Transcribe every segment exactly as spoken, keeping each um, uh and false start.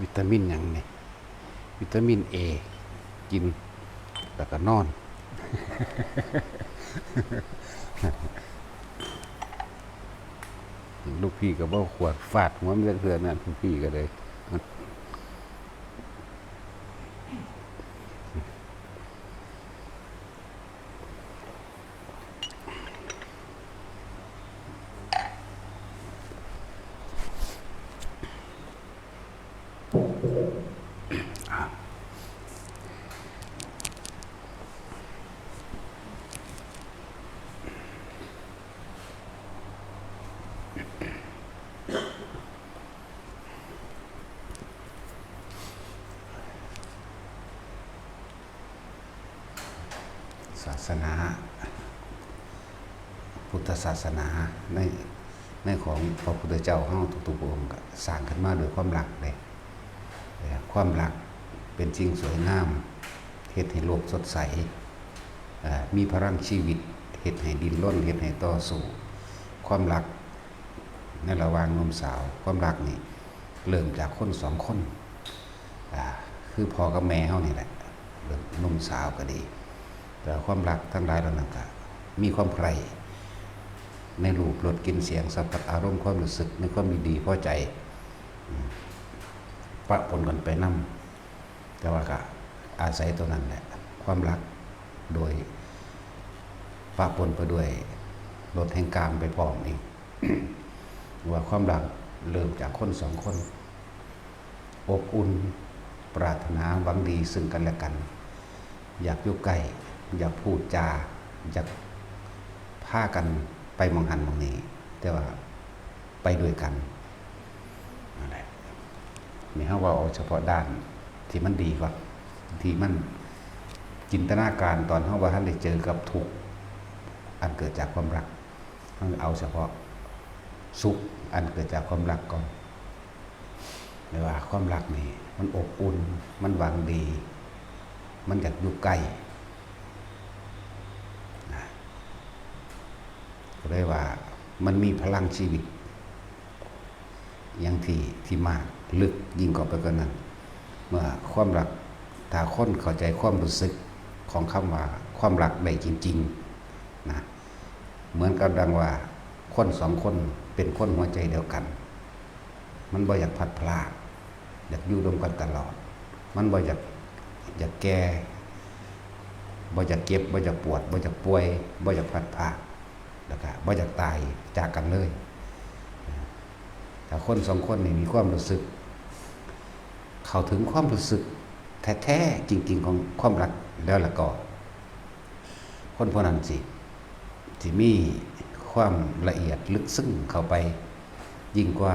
วิตามินหยังนี่ วิตามินเอ กิน แล้วก็นอน ลูกพี่ก็บ่ขวดฟาดหัวมันจักเทื่อนั่น ลูกพี่ก็เลย ศาสนา พุทธศาสนาใน ในของพระพุทธเจ้าเฮาทุกๆพระองค์ก็สร้างขึ้นมาด้วยความรักเด้ ความรักเป็นสิ่งสวยงาม เฮ็ดให้โลกสดใส เอ่อ มีพลังชีวิต เฮ็ดให้ดิ้นรน เฮ็ดให้ต่อสู้ ความรักในระหว่างหนุ่มสาว ความรักนี่เริ่มจากคนสองคน อ่า คือพ่อกับแม่เฮานี่แหละ เริ่มหนุ่มสาวก็ดี แต่ความรักทั้งหลายเหล่านั้นก็มีความใคร่ในรูป รส กลิ่น เสียง สัมผัส อารมณ์ ความรู้สึก ในความยินดีพอใจ อืม ปะปนกันไปนำ แต่ว่าก็อาศัยตัวนั้นแหละ ความรัก โดยปะปนไปด้วยรสแห่งกามไปพร้อมอีก ว่าความรักเริ่มจากคนสองคน อบอุ่น ปรารถนาหวังดีซึ่งกันและกัน อยากอยู่ใกล้ อยากพูดจา อยากพากันไปหม่องหั้นหม่องนี้ แต่ว่าไปด้วยกัน นั่นแหละ นี่เฮาเว้าเอาเฉพาะด้านที่มันดีก่อน ที่มันจินตนาการตอนเฮาบ่ทันได้เจอกับทุกข์อันเกิดจากความรัก เฮาเอาเฉพาะสุขอันเกิดจากความรักก่อน เรียกว่าความรักนี่มันอบอุ่น มันหวังดี มันอยากอยู่ใกล้ นะ ก็เลยว่ามันมีพลังชีวิต อย่างที่ ที่มากลึกยิ่งกว่าไปกว่านั้น เมื่อความรัก ถ้าคนเข้าใจความรู้สึกของคำว่าความรักได้จริงๆ นะ เหมือนกับดังว่าคนสองคนเป็นคนหัวใจเดียวกัน มันบ่อยากพลัดพราก อยากอยู่ร่วมกันตลอด มันบ่อยาก อยากแก่ บ่อยากเจ็บ บ่อยากปวด บ่อยากป่วย บ่อยากพลัดพราก แล้วก็บ่อยากตายจากกันเลย ถ้าคนสองคนนี่มีความรู้สึก เข้าถึงความรู้สึกแท้ๆจริงๆของความรักแล้วล่ะก็ คนผู้นั้นสิ สิมีความละเอียดลึกซึ้งเข้าไป ยิ่งกว่า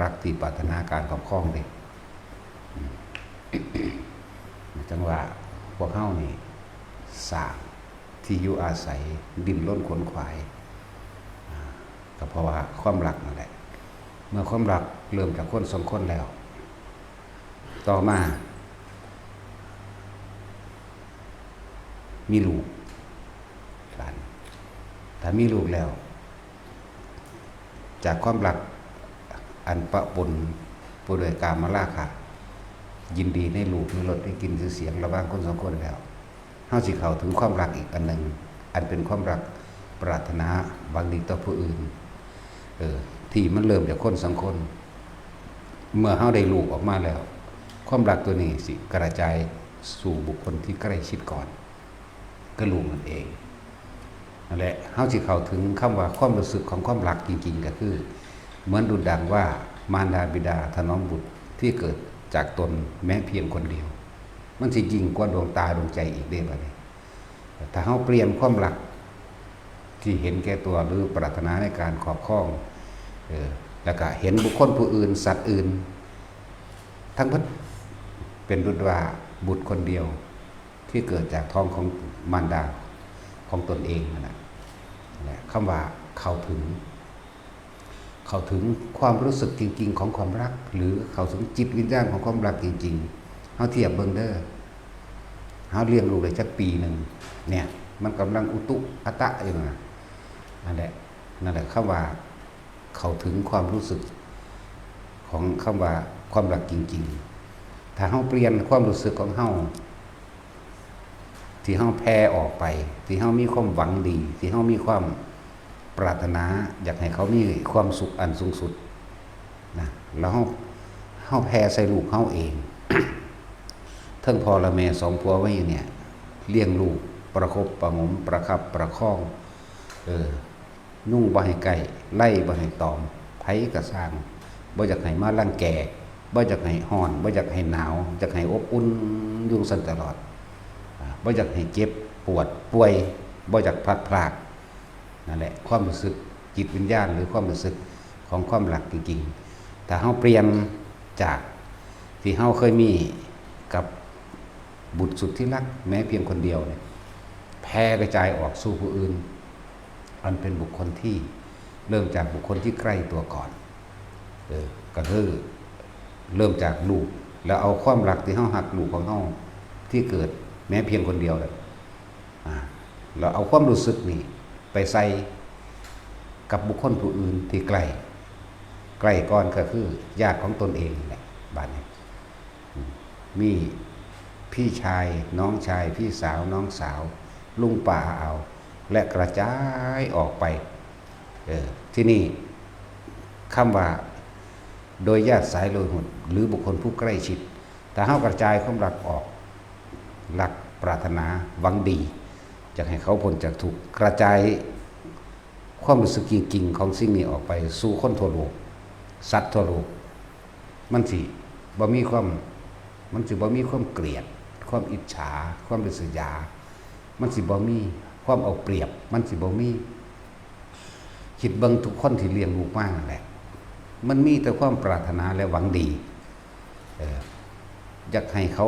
รักที่ปรารถนาการครอบครองเด้ อืม จังว่าพวกเฮานี่สร้างที่อยู่อาศัย ดิ้นรนขวนขวาย อ่า ก็เพราะว่าความรักนั่นแหละ เมื่อความรักเริ่มจากคนสองคนแล้ว ต่อมา มีลูก บาดนี้ ถ้ามีลูกแล้ว จากความรักอันปะปนไปด้วยกามราคะ ยินดีในรูป ในรส ในกลิ่น ชื่อเสียง ระหว่างคนสองคนแล้ว เฮาสิเข้าถึงความรักอีกอันหนึ่ง อันเป็นความรักปรารถนาหวังดีต่อผู้อื่น เออ ที่มันเริ่มจากคนสองคน เมื่อเฮาได้ลูกออกมาแล้ว ความรักตัวนี้สิกระจายสู่บุคคลที่ใกล้ชิดก่อน ก็ลูกนั่นเอง นั่นแหละ เฮาสิเข้าถึงคำว่าความรู้สึกของความรักจริงๆ ก็คือ เหมือนดุจดังว่ามารดาบิดาถนอมบุตรที่เกิดจากตนแม้เพียงคนเดียว มันสิยิ่งกว่าดวงตาดวงใจอีกเด้บัดนี้ ถ้าเฮาเปลี่ยนความรักที่เห็นแก่ตัวหรือปรารถนาในการครอบครอง เออ แล้วก็เห็นบุคคลผู้อื่น สัตว์อื่น ทั้งหมดเป็นดุจว่าบุตรคนเดียว ที่เกิดจากท้องของมารดาของตนเองนั่นแหละ และคำว่าเข้าถึง เข้าถึงความรู้สึกจริงๆของความรัก หรือเข้าถึงจิตวิญญาณของความรักจริงๆ เฮาเทียบเบิ่งเด้อ เฮาเลี้ยงลูกได้จักปีหนึ่ง เนี่ย มันกำลังอุตุอัตะอยู่นะ นั่นแหละ นั่นแหละ คำว่าเข้าถึงความรู้สึกข ของคำว่าความรักจริงๆ ถ้าเฮาเปลี่ยนความรู้สึกของเฮา ที่เฮาแผ่ออกไป ที่เฮามีความหวังดี ที่เฮามีความปรารถนา อยากให้เขามีความสุขอันสูงสุดนะ แล้วเฮา เฮาแผ่ใส่ลูกเฮาเอง เทิงพ่อและแม่สองผัวไว้เนี่ย เลี้ยงลูก ประคบประหงม ประคับประคอง เออ นุ่งบ่ให้ใกล้ ไล่บ่ให้ตอม ไผกะซ่าง บ่อยากให้มารังแก บ่อยากให้ฮ้อน บ่อยากให้หนาว อยากให้อบอุ่นอยู่ซั่นตลอด อ่า บ่อยากให้เจ็บปวดป่วย บ่อยากพลัดพราก นั่นแหละ ความรู้สึกจิตวิญญาณ หรือความรู้สึกของความรักจริงๆ ถ้าเฮาเปลี่ยนจากที่เฮาเคยมีกับบุตรสุดที่รัก แม้เพียงคนเดียวเนี่ย แผ่กระจายออกสู่ผู้อื่น อันเป็นบุคคลที่เริ่มจากบุคคลที่ใกล้ตัวก่อน เออ ก็คือเริ่มจากลูก แล้วเอาความรักที่เฮาฮักลูกของเฮาที่เกิดแม้เพียงคนเดียวเลย อ่า แล้วเอาความรู้สึกนี่ไปใส่กับบุคคลผู้อื่นที่ใกล้ ใกล้ก่อนก็คือญาติของตนเองนี่แหละ บาดนี้ อืม มีพี่ชาย น้องชาย พี่สาว น้องสาว ลุงป้าอา และกระจายออกไป เออ ที่นี่คำว่าโดยญาติสายโลหิต หรือบุคคลผู้ใกล้ชิด ถ้าเฮากระจายความรักออก รักปรารถนาหวังดี อยากให้เขาพ้นจากทุกข์ กระจายความรู้สึกจริงๆ ของสิ่งนี้ออกไปสู่คนทั่วโลก สัตว์ทั่วโลก มันสิบ่มีความ มันสิบ่มีความเกลียด ความอิจฉา ความริษยา มันสิบ่มีความเอาเปรียบ มันสิบ่มี คิดเบิ่งทุกคนที่เลี้ยงลูกมานั่นแหละ มันมีแต่ความปรารถนาและหวังดี เออ อยากให้เขา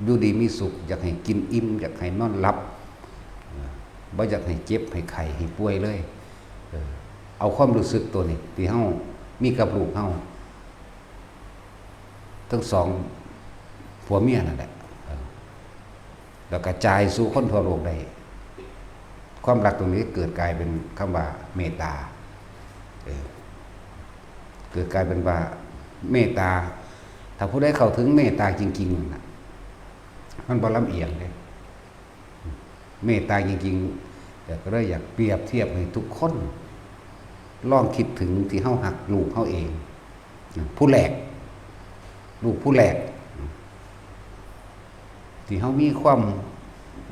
อยู่ดีมีสุข อยากให้กินอิ่ม อยากให้นอนหลับ เออ บ่อยากให้เจ็บ ให้ไข้ ให้ป่วยเลย เออ เอาความรู้สึกตัวนี้ที่เฮามีกับลูกเฮา ทั้งสองผัวเมียนั่นแหละ เออ แล้วกระจายสู่คนทั่วโลกได้ ความรักตรงนี้เกิดกลายเป็นคำว่าเมตตา เออ เกิดกลายเป็นว่าเมตตา ถ้าผู้ใดเข้าถึงเมตตาจริงๆนั่นน่ะ มันบ่ลำเอียงเด้ เมตตาจริงๆ แต่ก็เลยอยากเปรียบเทียบให้ทุกคน ลองคิดถึงที่เฮาฮักลูกเฮาเอง ผู้แรก ลูกผู้แรก ที่เฮามีความ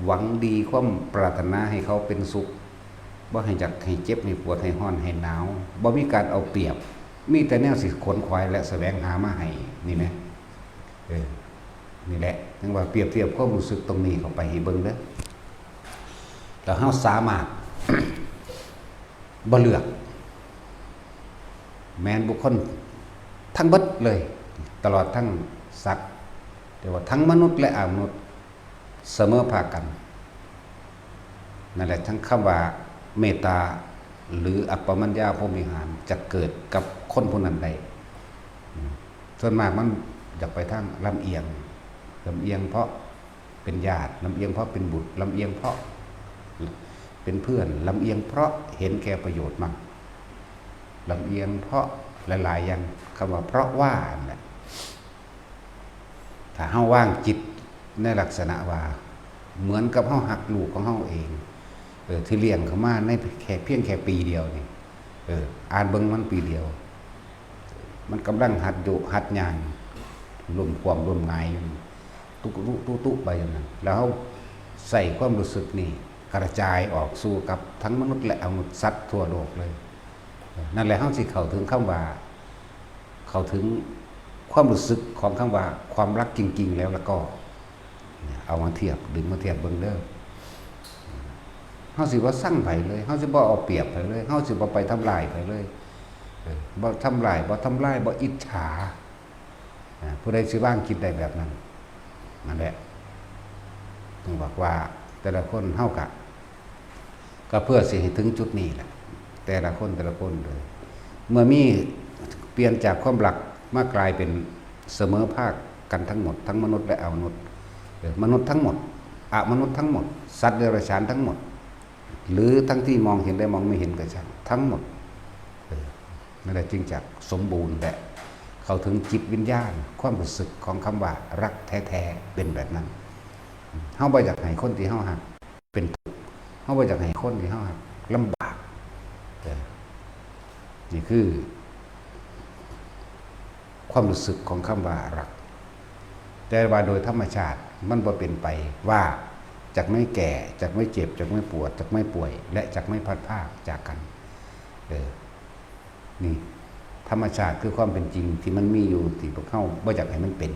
หวังดี ความปรารถนาให้เขาเป็นสุข บ่ให้อยากให้เจ็บ ให้ปวด ให้ฮ้อน ให้หนาว บ่มีการเอาเปรียบ มีแต่แนวสิขนขวายและแสวงหามาให้ นี่แหม เออ นี่แหละ จั่งว่าเปรียบเทียบความรู้สึกตรงนี้เข้าไปให้เบิ่งเด้อ แล้วเฮาสามารถ บ่เลือก แม่นบุคคลทั้งเบิดเลย ตลอดทั้งสัตว์ แต่ว่าทั้งมนุษย์และอมนุษย์เสมอภาคกัน นั่นแหละ ทั้งคำว่าเมตตา หรืออัปปมัญญาพรหมวิหารจะเกิดกับคนผู้นั้นได้ ส่วนมากมันอยากไปทางลำเอียง ลำเอียงเพราะเป็นญาติ ลำเอียงเพราะเป็นบุตร ลำเอียงเพราะเป็นเพื่อน ลำเอียงเพราะเห็นแก่ประโยชน์มั่ง ลำเอียงเพราะหลายๆอย่าง คำว่าเพราะว่านั่นแหละ ถ้าเฮาวางจิตในลักษณะว่า เหมือนกับเฮาฮักลูกของเฮาเอง เออ ที่เลี้ยงเขามาในแค่เพียงแค่ปีเดียวนี่ เออ อ่านเบิ่งมันปีเดียว มันกำลังหัดยุหัดย่าง ล้มคว่ำล้มหงายอยู่ ตุ๊กตุ๊กตุ๊กตุ๊กไปอยู่นั่น แล้วเฮาใส่ความรู้สึกนี่กระจายออกสู่กับทั้งมนุษย์และอมนุษย์สัตว์ทั่วโลกเลย นั่นแหละ เฮาสิเข้าถึงคำว่า เข้าถึงความรู้สึกของคำว่าความรักจริงๆแล้ว แล้วก็ เอามาเทียบ ดึงมาเทียบเบิ่งเด้อ เฮาสิบ่ซังไผเลย เฮาสิบ่เอาเปรียบไผเลย เฮาสิบ่ไปทำลายไผเลย เออ บ่ทำลาย บ่ทำลาย บ่อิจฉา อ่า ผู้ใดสิวางจิตได้แบบนั้น นั่นแหละ ต้องบอกว่าแต่ละคนเฮากะ ก็เพื่อสิให้ถึงจุดนี้แหละ แต่ละคนแต่ละคนเลย เมื่อมีเปลี่ยนจากความรักมากลายเป็นเสมอภาคกันทั้งหมด ทั้งมนุษย์และอมนุษย์ เออ มนุษย์ทั้งหมด อมนุษย์ทั้งหมด สัตว์เดรัจฉานทั้งหมด หรือทั้งที่มองเห็นและมองไม่เห็นก็ช่าง ทั้งหมด เออ นั่นแหละจึงจะสมบูรณ์และ เข้าถึงจิตวิญญาณ ความรู้สึกของคำว่ารักแท้ๆ เป็นแบบนั้น เฮาบ่อยากให้คนที่เฮาฮักเป็นทุกข์ เฮาบ่อยากให้คนที่เฮาฮักลำบาก เออ นี่คือ ความรู้สึกของคำว่ารัก แต่ว่าโดยธรรมชาติมันบ่เป็นไปว่าจักไม่แก่ จักไม่เจ็บ จักไม่ปวด จักไม่ป่วย และจักไม่พลัดพรากจากกัน เออ นี่ ธรรมชาติคือความเป็นจริงที่มันมีอยู่ที่พวกเฮาบ่อยากให้มันเป็น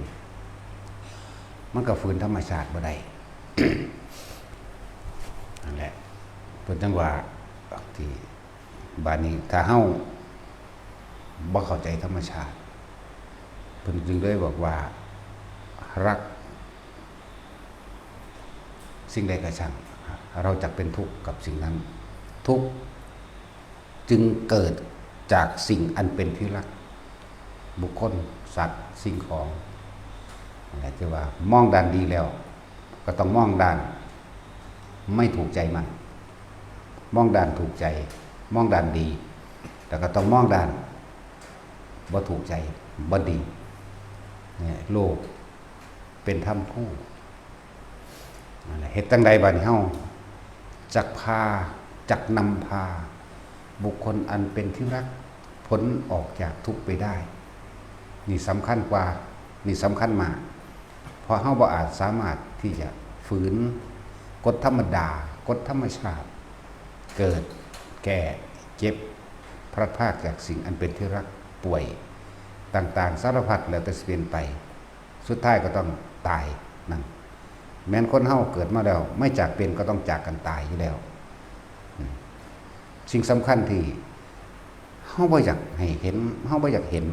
มันก็ฝืนธรรมชาติบ่ได้ นั่นแหละ เพิ่นจั่งว่าที่ บาดนี้ถ้าเฮาบ่เข้าใจธรรมชาติ เพิ่นจึงได้บอกว่า รักสิ่งใดก็ช่าง เราจักเป็นทุกข์กับสิ่งนั้น ทุกข์จึงเกิดจากสิ่งอันเป็นที่รัก บุคคล สัตว์ สิ่งของ อะไรที่ว่ามองด้านดีแล้ว ก็ต้องมองด้านไม่ถูกใจมัน มองด้านถูกใจ มองด้านดี แล้วก็ต้องมองด้านบ่ถูกใจ บ่ดี เนี่ย โลกเป็นธรรมคู่ นั่นแหละ เฮ็ดจั่งใดบัดนี้เฮาจักพา จักนำพา บุคคลอันเป็นที่รัก พ้นออกจากทุกข์ไปได้ นี่สำคัญกว่า นี่สำคัญมาก เพราะเฮาบ่อาจสามารถที่จะฝืนกฎธรรมดา กฎธรรมชาติ เกิด แก่ เจ็บ พลัดพรากจากสิ่งอันเป็นที่รัก ป่วย ต่างๆ สารพัดแล้วแต่สิเป็นไป สุดท้ายก็ต้องตายนั่น แม้นคนเฮาเกิดมาแล้ว ไม่จากเป็นก็ต้องจากกันตายอยู่แล้ว อืม สิ่งสำคัญที่เฮาบ่อยากให้เห็น เฮาบ่อยากเห็น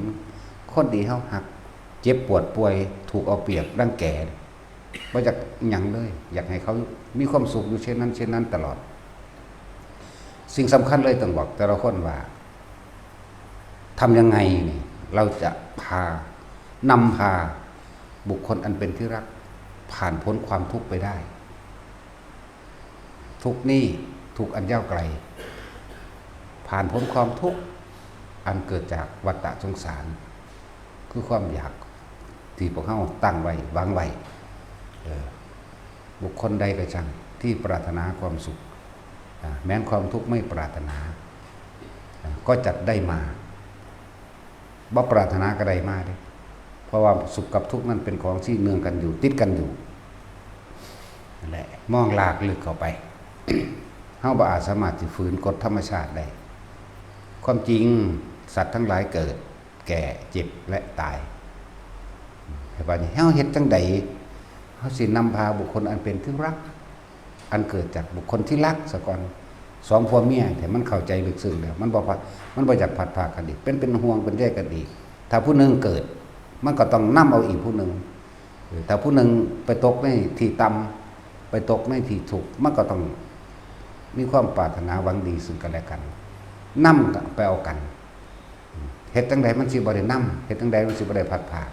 คนที่เฮาฮัก เจ็บปวดป่วย ถูกเอาเปรียบรังแก บ่อยากหยังเลย อยากให้เขามีความสุขอยู่เช่นนั้นเช่นนั้นตลอด สิ่งสำคัญเลยต้องบอกแต่ละคนว่า ทำยังไงนี่ เราจะพา นำพาบุคคลอันเป็นที่รัก ผ่านพ้นความทุกข์ไปได้ ทุกข์นี่ ทุกข์อันยาวไกล ผ่านพ้นความทุกข์อันเกิดจากวัฏฏะสงสาร คือความอยากที่พวกเฮาตั้งไว้ หวังไว้ เออ บุคคลใดก็ช่างที่ปรารถนาความสุข อ่า แม้นความทุกข์ไม่ปรารถนา อ่า ก็จักได้มา บ่ปรารถนาก็ได้มาเด้ เพราะว่าสุขกับทุกข์นั่นเป็นของที่เนื่องกันอยู่ ติดกันอยู่ นั่นแหละ มองลากลึกเข้าไป เฮาบ่อาจสามารถสิฝืนกฎธรรมชาติได้ ความจริงสัตว์ทั้งหลายเกิด แก่ เจ็บ และตาย แต่บัดนี้เฮาเฮ็ดจั่งใด เฮาสินำพาบุคคลอันเป็นที่รัก อันเกิดจากบุคคลที่รักซะก่อน สองผัวเมียที่มันเข้าใจลึกซึ้งแล้ว มันบ่พลัด มันบ่อยากพลัดพรากกันอีก เป็น เป็นห่วงเป็นใยกันอีก ถ้าผู้หนึ่งเกิด มันก็ต้องนำเอาอีกผู้หนึ่ง เออ ถ้าผู้หนึ่งไปตกในที่ต่ำ ไปตกในที่ทุกข์ มันก็ต้องมีความปรารถนาหวังดีซึ่งกันและกัน นำไปเอากัน เฮ็ดจั่งใดมันสิบ่ได้นำ เฮ็ดจั่งใดมันสิบ่ได้พลัดพราก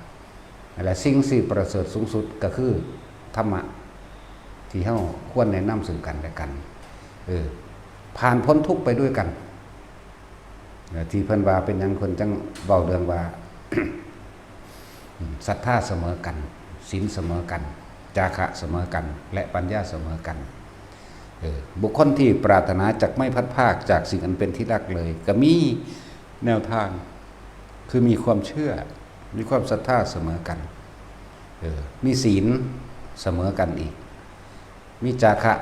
นั่นแหละ สิ่งที่ประเสริฐสูงสุดก็คือธรรมะ ที่เฮาควรแนะนำซึ่งกันและกัน เออ ผ่านพ้นทุกข์ไปด้วยกัน เอ่อ ที่เพิ่นว่าเป็นหยังเพิ่นจั่งเว้าเรื่องว่า ศรัทธาเสมอกัน ศีลเสมอกัน จาคะเสมอกัน และปัญญาเสมอกัน เออ บุคคลที่ปรารถนาจักไม่พลัดพรากจากสิ่งอันเป็นที่รักเลย ก็มีแนวทาง คือมีความเชื่อ มีความศรัทธาเสมอกัน เออ มีศีลเสมอกันอีก มีจาคะ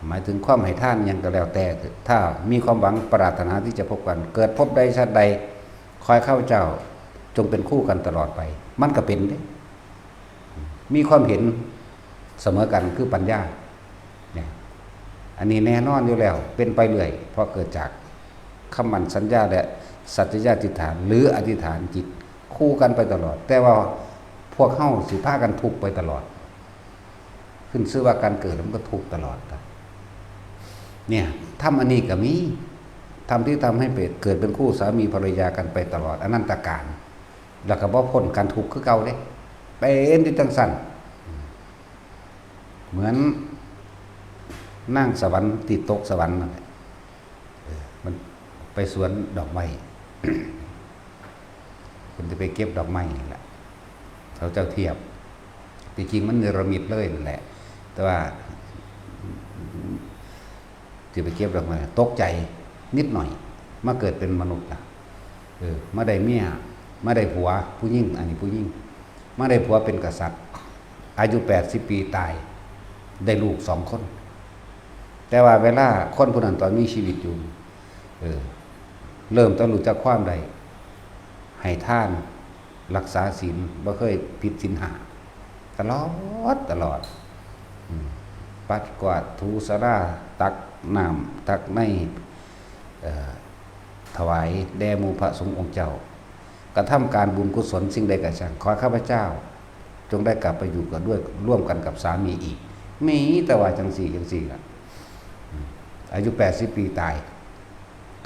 หมายถึงความให้ทานหยังก็แล้วแต่ ถ้ามีความหวังปรารถนาที่จะพบกัน เกิดพบใดชาติใด ขอให้ข้าพเจ้าจงเป็นคู่กันตลอดไป มันก็เป็นเด้ มีความเห็นเสมอกันคือปัญญา เนี่ย อันนี้แน่นอนอยู่แล้ว เป็นไปเรื่อย เพราะเกิดจากคำมั่นสัญญาและสัจจยาธิษฐาน หรืออธิษฐานจิตคู่กันไปตลอด แต่ว่าพวกเฮาสิพากันทุกข์ไปตลอด ขึ้นชื่อว่าการเกิดมันก็ทุกข์ตลอดครับ เนี่ย ธรรมอันนี้ก็มี ธรรมที่ทำให้เกิดเป็นคู่สามีภรรยากันไปตลอดอนันตกาล แล้วก็บ่พ้นการทุกข์คือเก่าเด้ เป็นอยู่จั่งซั่น เหมือนนางสวรรค์ที่ตกสวรรค์นั่นแหละ เออ มันไปสวนดอกไม้ พิ่นสิไปเก็บดอกไม้นี่แหละ เขาเจ้าเทียบ ที่จริงมันเนรมิตเลยนั่นแหละ แต่ว่า สิไปเก็บดอกไม้ ตกใจนิดหน่อย มาเกิดเป็นมนุษย์ล่ะ เออ มาได้เมีย มาได้ผัว ผู้หญิง อันนี้ผู้หญิง มาได้ผัวเป็นกษัตริย์ อายุแปดสิบปีตาย ได้ลูกสองคน แต่ว่าเวลาคนผู้นั้นตอนมีชีวิตอยู่ เออ เริ่มต้นรู้จักความได้ ให้ทาน รักษาศีล บ่เคยผิดศีลห้า ตลอด ตลอด อืม ปัดกวาดถูศาลา ตักน้ำ ตักใน เอ่อ ถวายแด่หมู่พระสงฆ์องค์เจ้า กระทำการบุญกุศลสิ่งใดก็ช่าง ขอข้าพเจ้า จงได้กลับไปอยู่กับด้วย ร่วมกันกับสามีอีก มีแต่ว่าจังสี่ จังสี่ล่ะ อืม อายุแปดสิบปีตาย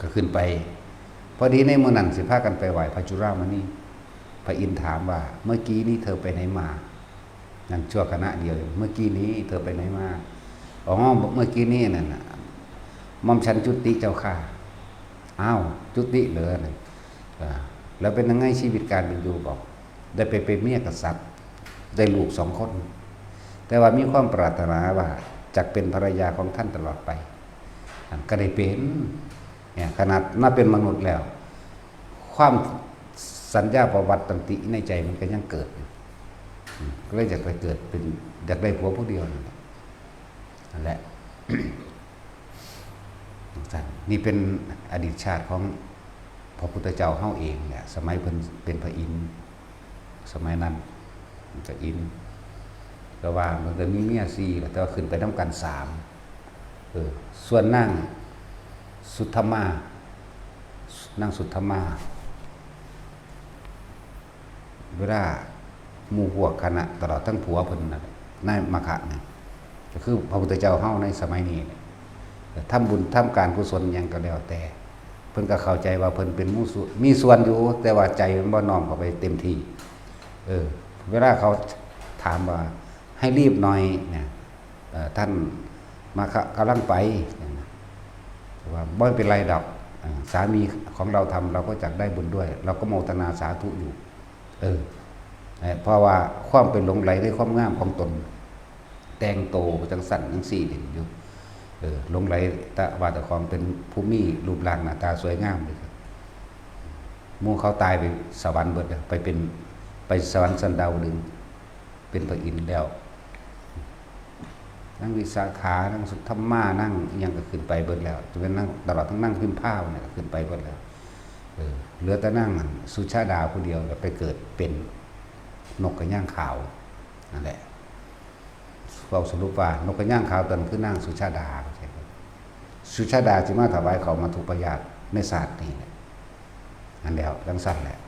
ก็ขึ้นไป พอดีในมื้อนั้นสิพากันไปไหว้พระจุลามณี พระอินทร์ถามว่า เมื่อกี้นี้เธอไปไหนมา นั่นชั่วขณะเดียว เมื่อกี้นี้เธอไปไหนมา อ๋อ เมื่อกี้นี้นั่นน่ะ หม่อมฉันจุติเจ้าค่ะ อ้าว จุติเหรอนั่น อ่า แล้วเป็นยังไงชีวิตการเป็นอยู่ บอก ได้ไปเป็นเมียกษัตริย์ ได้ลูกสองคน แต่ว่ามีความปรารถนาว่าจะเป็นภรรยาของท่านตลอดไป อันก็ได้เป็น เนี่ย ขนาดมาเป็นมนุษย์แล้ว ความสัญญาประวัติตันติในใจมันก็ยังเกิดอยู่ อืม ก็เลยอยากไปเกิดเป็น อยากได้ผัวผู้เดียวนั่นแหละ นั่นแหละ จั่งซั้น นี่เป็นอดีตชาติของพระพุทธเจ้าเฮาเองแหละ สมัยเพิ่นเป็นพระอินทร์ สมัยนั้น มันก็อินทร์ ก็ว่ามันก็มีเมียสี่ล่ะ แต่ว่าขึ้นไปนำกันสาม เออ ส่วนนางสุทธมา นางสุทธมา เวลาหมู่พวกคณะ ตลอดทั้งผัวเพิ่นน่ะ นายมคธเนี่ย ก็คือพระพุทธเจ้าเฮาในสมัยนี้เนี่ย ทำบุญทำการกุศลหยังก็แล้วแต่ เพิ่นก็เข้าใจว่าเพิ่นเป็นหมู่สุ มีส่วนอยู่ แต่ว่าใจมันบ่น้อมเข้าไปเต็มที่ เออ เวลาเขาถามว่า ให้รีบหน่อยเนี่ย เอ่อ ท่านมคธกำลังไปเนี่ยนะ ว่า "ไม่เป็นไรดอก อ่า สามีของเราทำ เราก็จักได้บุญด้วย เราก็โมทนาสาธุอยู่" เออ เอ่อ เพราะว่าความเป็นหลงใหลในความงามของตน แต่งโตจั่งซั้นจั่งซี้เล่นอยู่ เออ หลงใหลแต่ว่าเจ้าของเป็นผู้มีรูปร่างหน้าตาสวยงามเลย หมู่เขาตายไปสวรรค์เบิดแล้ว ไปเป็น ไปสวรรค์ชั้นดาวดึงส์ เป็นพระอินทร์แล้ว นางวิสาขา นางสุทธมา นางอิหยังก็ขึ้นไปเบิดแล้ว จะเป็นนาง ตลอดทั้งนางพิมพาเนี่ยก็ขึ้นไปเบิดแล้ว เออ เหลือแต่นางนั่นสุชาดาผู้เดียวแหละ ไปเกิดเป็นนกกระย่างขาว นั่นแหละ เว้าสรุปว่านกกระย่างขาวตัวนั้นคือนางสุชาดา เข้าใจบ่ สุชาดาสิมาถวายข้าวมัทธุปายาตในชาตินี้แหละ นั่นแล้ว จั่งซั้นแหละ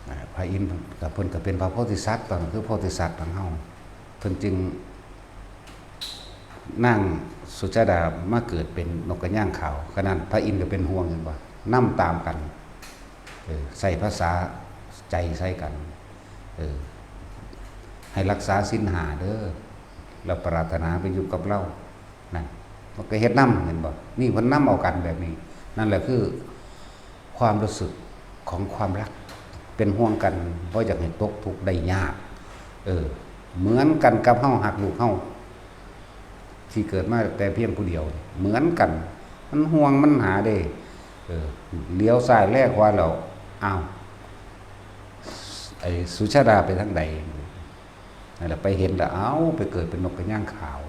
อ่า พระอินทร์ก็ เพิ่นก็เป็นพระโพธิสัตว์ ตอนนั้นคือโพธิสัตว์ของเฮา เพิ่นจึง นางสุชาดามาเกิดเป็นนกกระย่างขาว ขนาดพระอินทร์ก็เป็นห่วง เห็นบ่ นำตามกัน เออ ใส่ภาษาใจใส่กัน เออ ให้รักษาศีลห้าเด้อ แล้วปรารถนาไปอยู่กับเรา นั่น มันก็เฮ็ดนำ เห็นบ่ นี่เพิ่นนำเอากันแบบนี้ นั่นแหละคือความรู้สึกของความรัก เป็นห่วงกัน บ่อยากให้ตกทุกข์ได้ยาก เออ เหมือนกันกับเฮาฮักลูกเฮา ที่เกิดมาแต่เพียงผู้เดียว เหมือนกัน มันห่วงมันหาเด้ เออ เหลียวซ้ายแลขวาแล้ว อ้าว ไอ้สุชาดาไปทางใด นั่นแหละ ไปเห็นแล้ว เอ้า ไปเกิดเป็นนกกระย่างขาว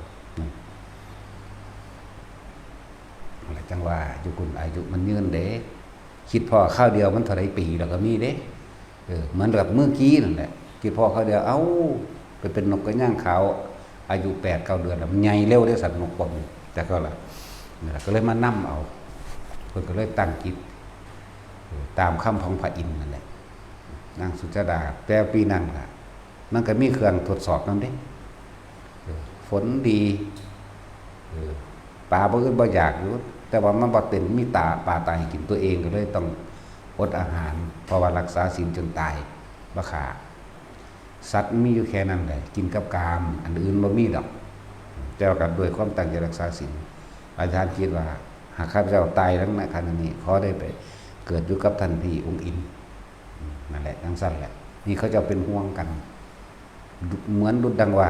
นั่นแหละ จั่งว่าอยู่คุณอายุมันยืนเด้ คิดพ้อคราวเดียวมันเท่าใดปีแล้วก็มีเด้ เออ เหมือนกับเมื่อกี้นั่นแหละ คิดพ้อคราวเดียว เอ้า ไปเป็นนกกระย่างขาว อายุแปดเก้าเดือนแล้ว มันใหญ่เร็วเด้สัตว์นกพวกนี้ แต่ก็ละ นั่นแหละ ก็เลยมานำเอา เพิ่นก็เลยตั้งจิต เออ ตามคำของพระอินทร์นั่นแหละ นางสุชาดา แต่ปีนั้นล่ะ มันก็มีเครื่องทดสอบนำเด้ เออ ฝนดี เออ ปลาบ่อึดบ่อยากอยู่ แต่ว่ามันบ่เต็ม มีตา ปลาตายให้กิน ตัวเองก็เลยต้องอดอาหาร เพราะว่ารักษาศีลจนตาย บ่ฆ่า สัตว์มีอยู่แค่นั้นแหละ กินกับกาม อันอื่นบ่มีดอก แต่ว่าก็ด้วยความตั้งใจรักษาศีล อธิษฐานจิตว่า หากข้าพเจ้าตายแล้วในขณะนี้ ขอได้ไปเกิดอยู่กับท่านพี่องค์อิน นั่นแหละ จั่งซั้นแหละ นี่เขาเจ้าเป็นห่วงกัน เหมือนดุจดังว่า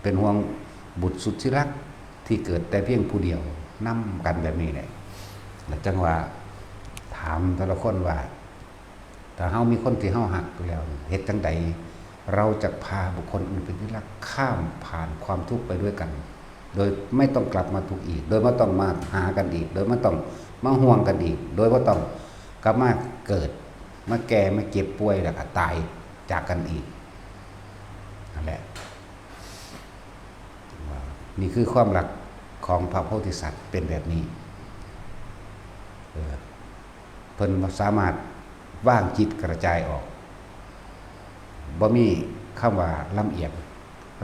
เป็นห่วงบุตรสุดที่รักที่เกิดแต่เพียงผู้เดียว นำกันแบบนี้แหละ แล้วจั่งว่าถามแต่ละคนว่า ถ้าเฮามีคนที่เฮาฮักอยู่แล้ว เฮ็ดจั่งใด เราจะพาบุคคลอื่นเป็นที่รักข้ามผ่านความทุกข์ไปด้วยกัน โดยไม่ต้องกลับมาทุกข์อีก โดยบ่ต้องมาหากันอีก โดยบ่ต้องมาห่วงกันอีก โดยบ่ต้องกลับมาเกิด มาแก่ มาเจ็บป่วย แล้วก็ตายจากกันอีก นั่นแหละ นี่คือความรักของพระโพธิสัตว์เป็นแบบนี้ เออ เพิ่นสามารถวางจิตกระจายออก บ่มีคำว่าลำเอียง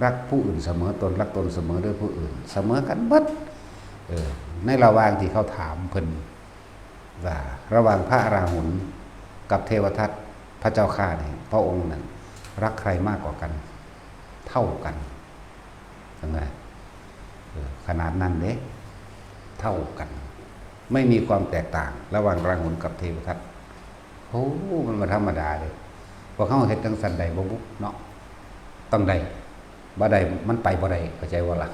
รักผู้อื่นเสมอตน รักตนเสมอด้วยผู้อื่น เสมอกันเบิด เออ ในระหว่างที่เขาถามเพิ่นว่า ระหว่างพระอราหุลกับเทวทัตพระเจ้าข้านี่ พระองค์นั้นรักใครมากกว่ากัน เท่ากัน เห็นไหม เออ ขนาดนั้นเด้ เท่ากัน ไม่มีความแตกต่างระหว่างราหุลกับเทวทัต โอ้ มันบ่ธรรมดาเด้ พวกเฮาเฮ็ดจั่งซั้นได้บ่บุเนาะ ต้องได้ บ่ได้ มันไปบ่ได้ เข้าใจบ่ล่ะ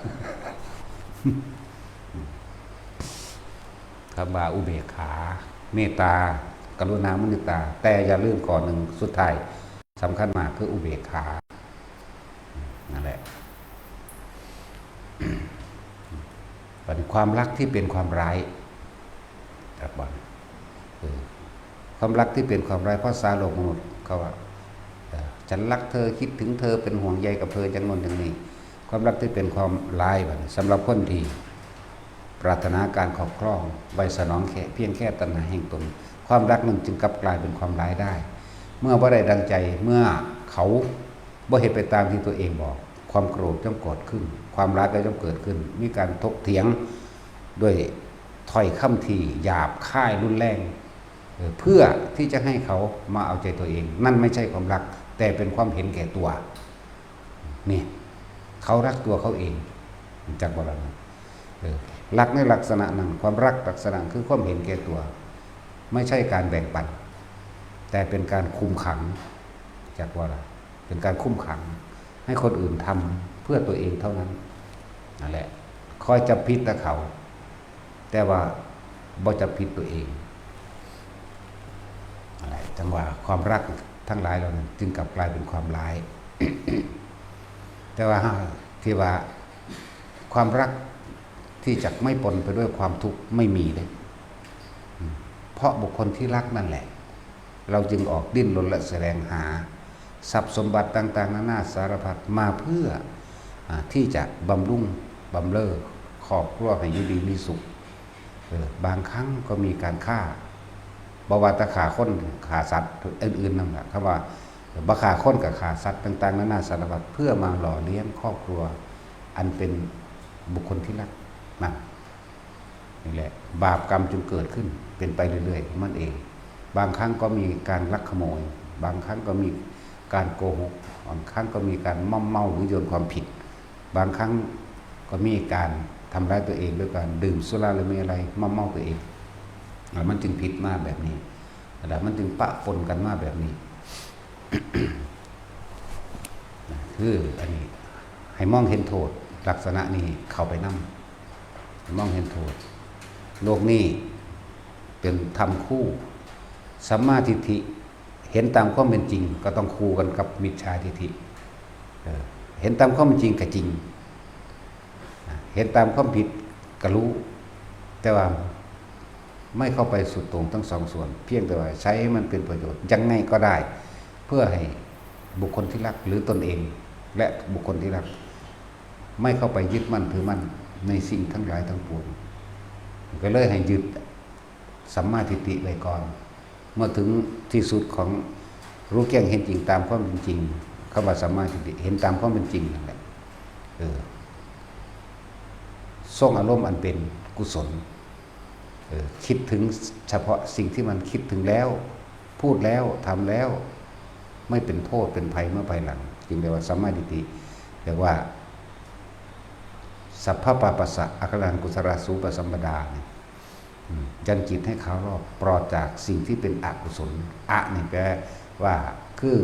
คำว่าอุเบกขา เมตตา กรุณา มุทิตา แต่อย่าลืมข้อหนึ่งสุดท้าย สำคัญมากคืออุเบกขา นั่นแหละ เป็นความรักที่เป็นความร้าย ครับว่า เออ ความรักที่เป็นความร้าย ภาษาโลกมนุษย์เขาว่า เออ ฉันรักเธอ คิดถึงเธอ เป็นห่วงใยกับเธอ จั่งโน้นจั่งนี้ ความรักที่เป็นความร้ายบัดนี้ สำหรับคนที่ปรารถนาการครอบครอง ไว้สนองแค่ เพียงแค่ตัณหาแห่งตน ความรักนั้นจึงกลับกลายเป็นความร้ายได้ เมื่อบ่ได้ดังใจ เมื่อเขาบ่เฮ็ดไปตามที่ตัวเองบอก ความโกรธย่อมเกิดขึ้น ความร้ายก็ย่อมเกิดขึ้น มีการถกเถียงด้วยถ้อยคำที่หยาบคายรุนแรง เอ่อ เพื่อที่จะให้เขามาเอาใจตัวเอง นั่นไม่ใช่ความรัก แต่เป็นความเห็นแก่ตัว นี่ เขารักตัวเขาเอง จักบ่ล่ะนะ เออ รักในลักษณะนั้น ความรักลักษณะคือความเห็นแก่ตัว ไม่ใช่การแบ่งปัน แต่เป็นการคุมขัง จักบ่ล่ะ เป็นการคุมขัง ให้คนอื่นทำเพื่อตัวเองเท่านั้น นั่นแหละ คอยจับผิดแต่เขา แต่ว่าบ่จับผิดตัวเอง นั่นแหละ จั่งว่าความรักทั้งหลายเหล่านั้น จึงกลับกลายเป็นความร้าย แต่ว่าที่ว่าความรักที่จะไม่ปนไปด้วยความทุกข์ไม่มีเลย อืม เพราะบุคคลที่รักนั่นแหละ เราจึงออกดิ้นรนและแสวงหาทรัพย์สมบัติต่างๆ นานาสารพัดมาเพื่อ อ่า ที่จะบำรุงบำเรอครอบครัวให้อยู่ดีมีสุข เออ บางครั้งก็มีการฆ่า บ่ว่าแต่ฆ่าคน ฆ่าสัตว์อื่นๆ นั่นแหละ คำว่าบ่ฆ่าคนก็ฆ่าสัตว์ต่างๆ นานาสารพัด เพื่อมาหล่อเลี้ยงครอบครัวอันเป็นบุคคลที่รักนะ นี่แหละ บาปกรรมจึงเกิดขึ้น เป็นไปเรื่อยๆ ของมันเอง บางครั้งก็มีการลักขโมย บางครั้งก็มีการโกหก บางครั้งก็มีการม่อมเมาหรือโยนความผิด บางครั้งก็มีการทำร้ายตัวเองด้วยการดื่มสุราและเมรัยม่อมเมาตัวเอง แล้วมันจึงผิดมาแบบนี้ แล้วมันจึงปะปนกันมาแบบนี้ คืออันนี้ ให้มองเห็นโทษ ลักษณะนี้เข้าไปนำ มองเห็นโทษ โลกนี้เป็นธรรมคู่ สัมมาทิฏฐิ เห็นตามความเป็นจริง ก็ต้องคู่กันกับมิจฉาทิฏฐิ เออ เห็นตามความเป็นจริงก็จริง เห็นตามความผิดก็รู้ แต่ว่าไม่เข้าไปสุดโต่งทั้งสองส่วน เพียงแต่ว่าใช้ให้มันเป็นประโยชน์ยังไงก็ได้ เพื่อให้บุคคลที่รักหรือตนเอง และบุคคลที่รัก ไม่เข้าไปยึดมั่นถือมั่นในสิ่งทั้งหลายทั้งปวง ก็เลยให้ยึดสัมมาทิฏฐิไว้ก่อน เมื่อถึงที่สุดของรู้แจ้งเห็นจริงตามความเป็นจริง คำว่าสัมมาทิฏฐิ เห็นตามความเป็นจริงนั่นแหละ เออ ทรงอารมณ์อันเป็นกุศล เออ คิดถึงเฉพาะสิ่งที่มันคิดถึงแล้ว พูดแล้ว ทำแล้ว ไม่เป็นโทษเป็นภัยเมื่อภายหลัง จึงเรียกว่าสัมมาทิฏฐิ เรียกว่า สัพพะปาปัสสะ อกุศลาสุปสัมปดาเนี่ย อืม ยังจิตให้เขารอบปลอดจากสิ่งที่เป็นอกุศล อะนี่แปลว่า คือ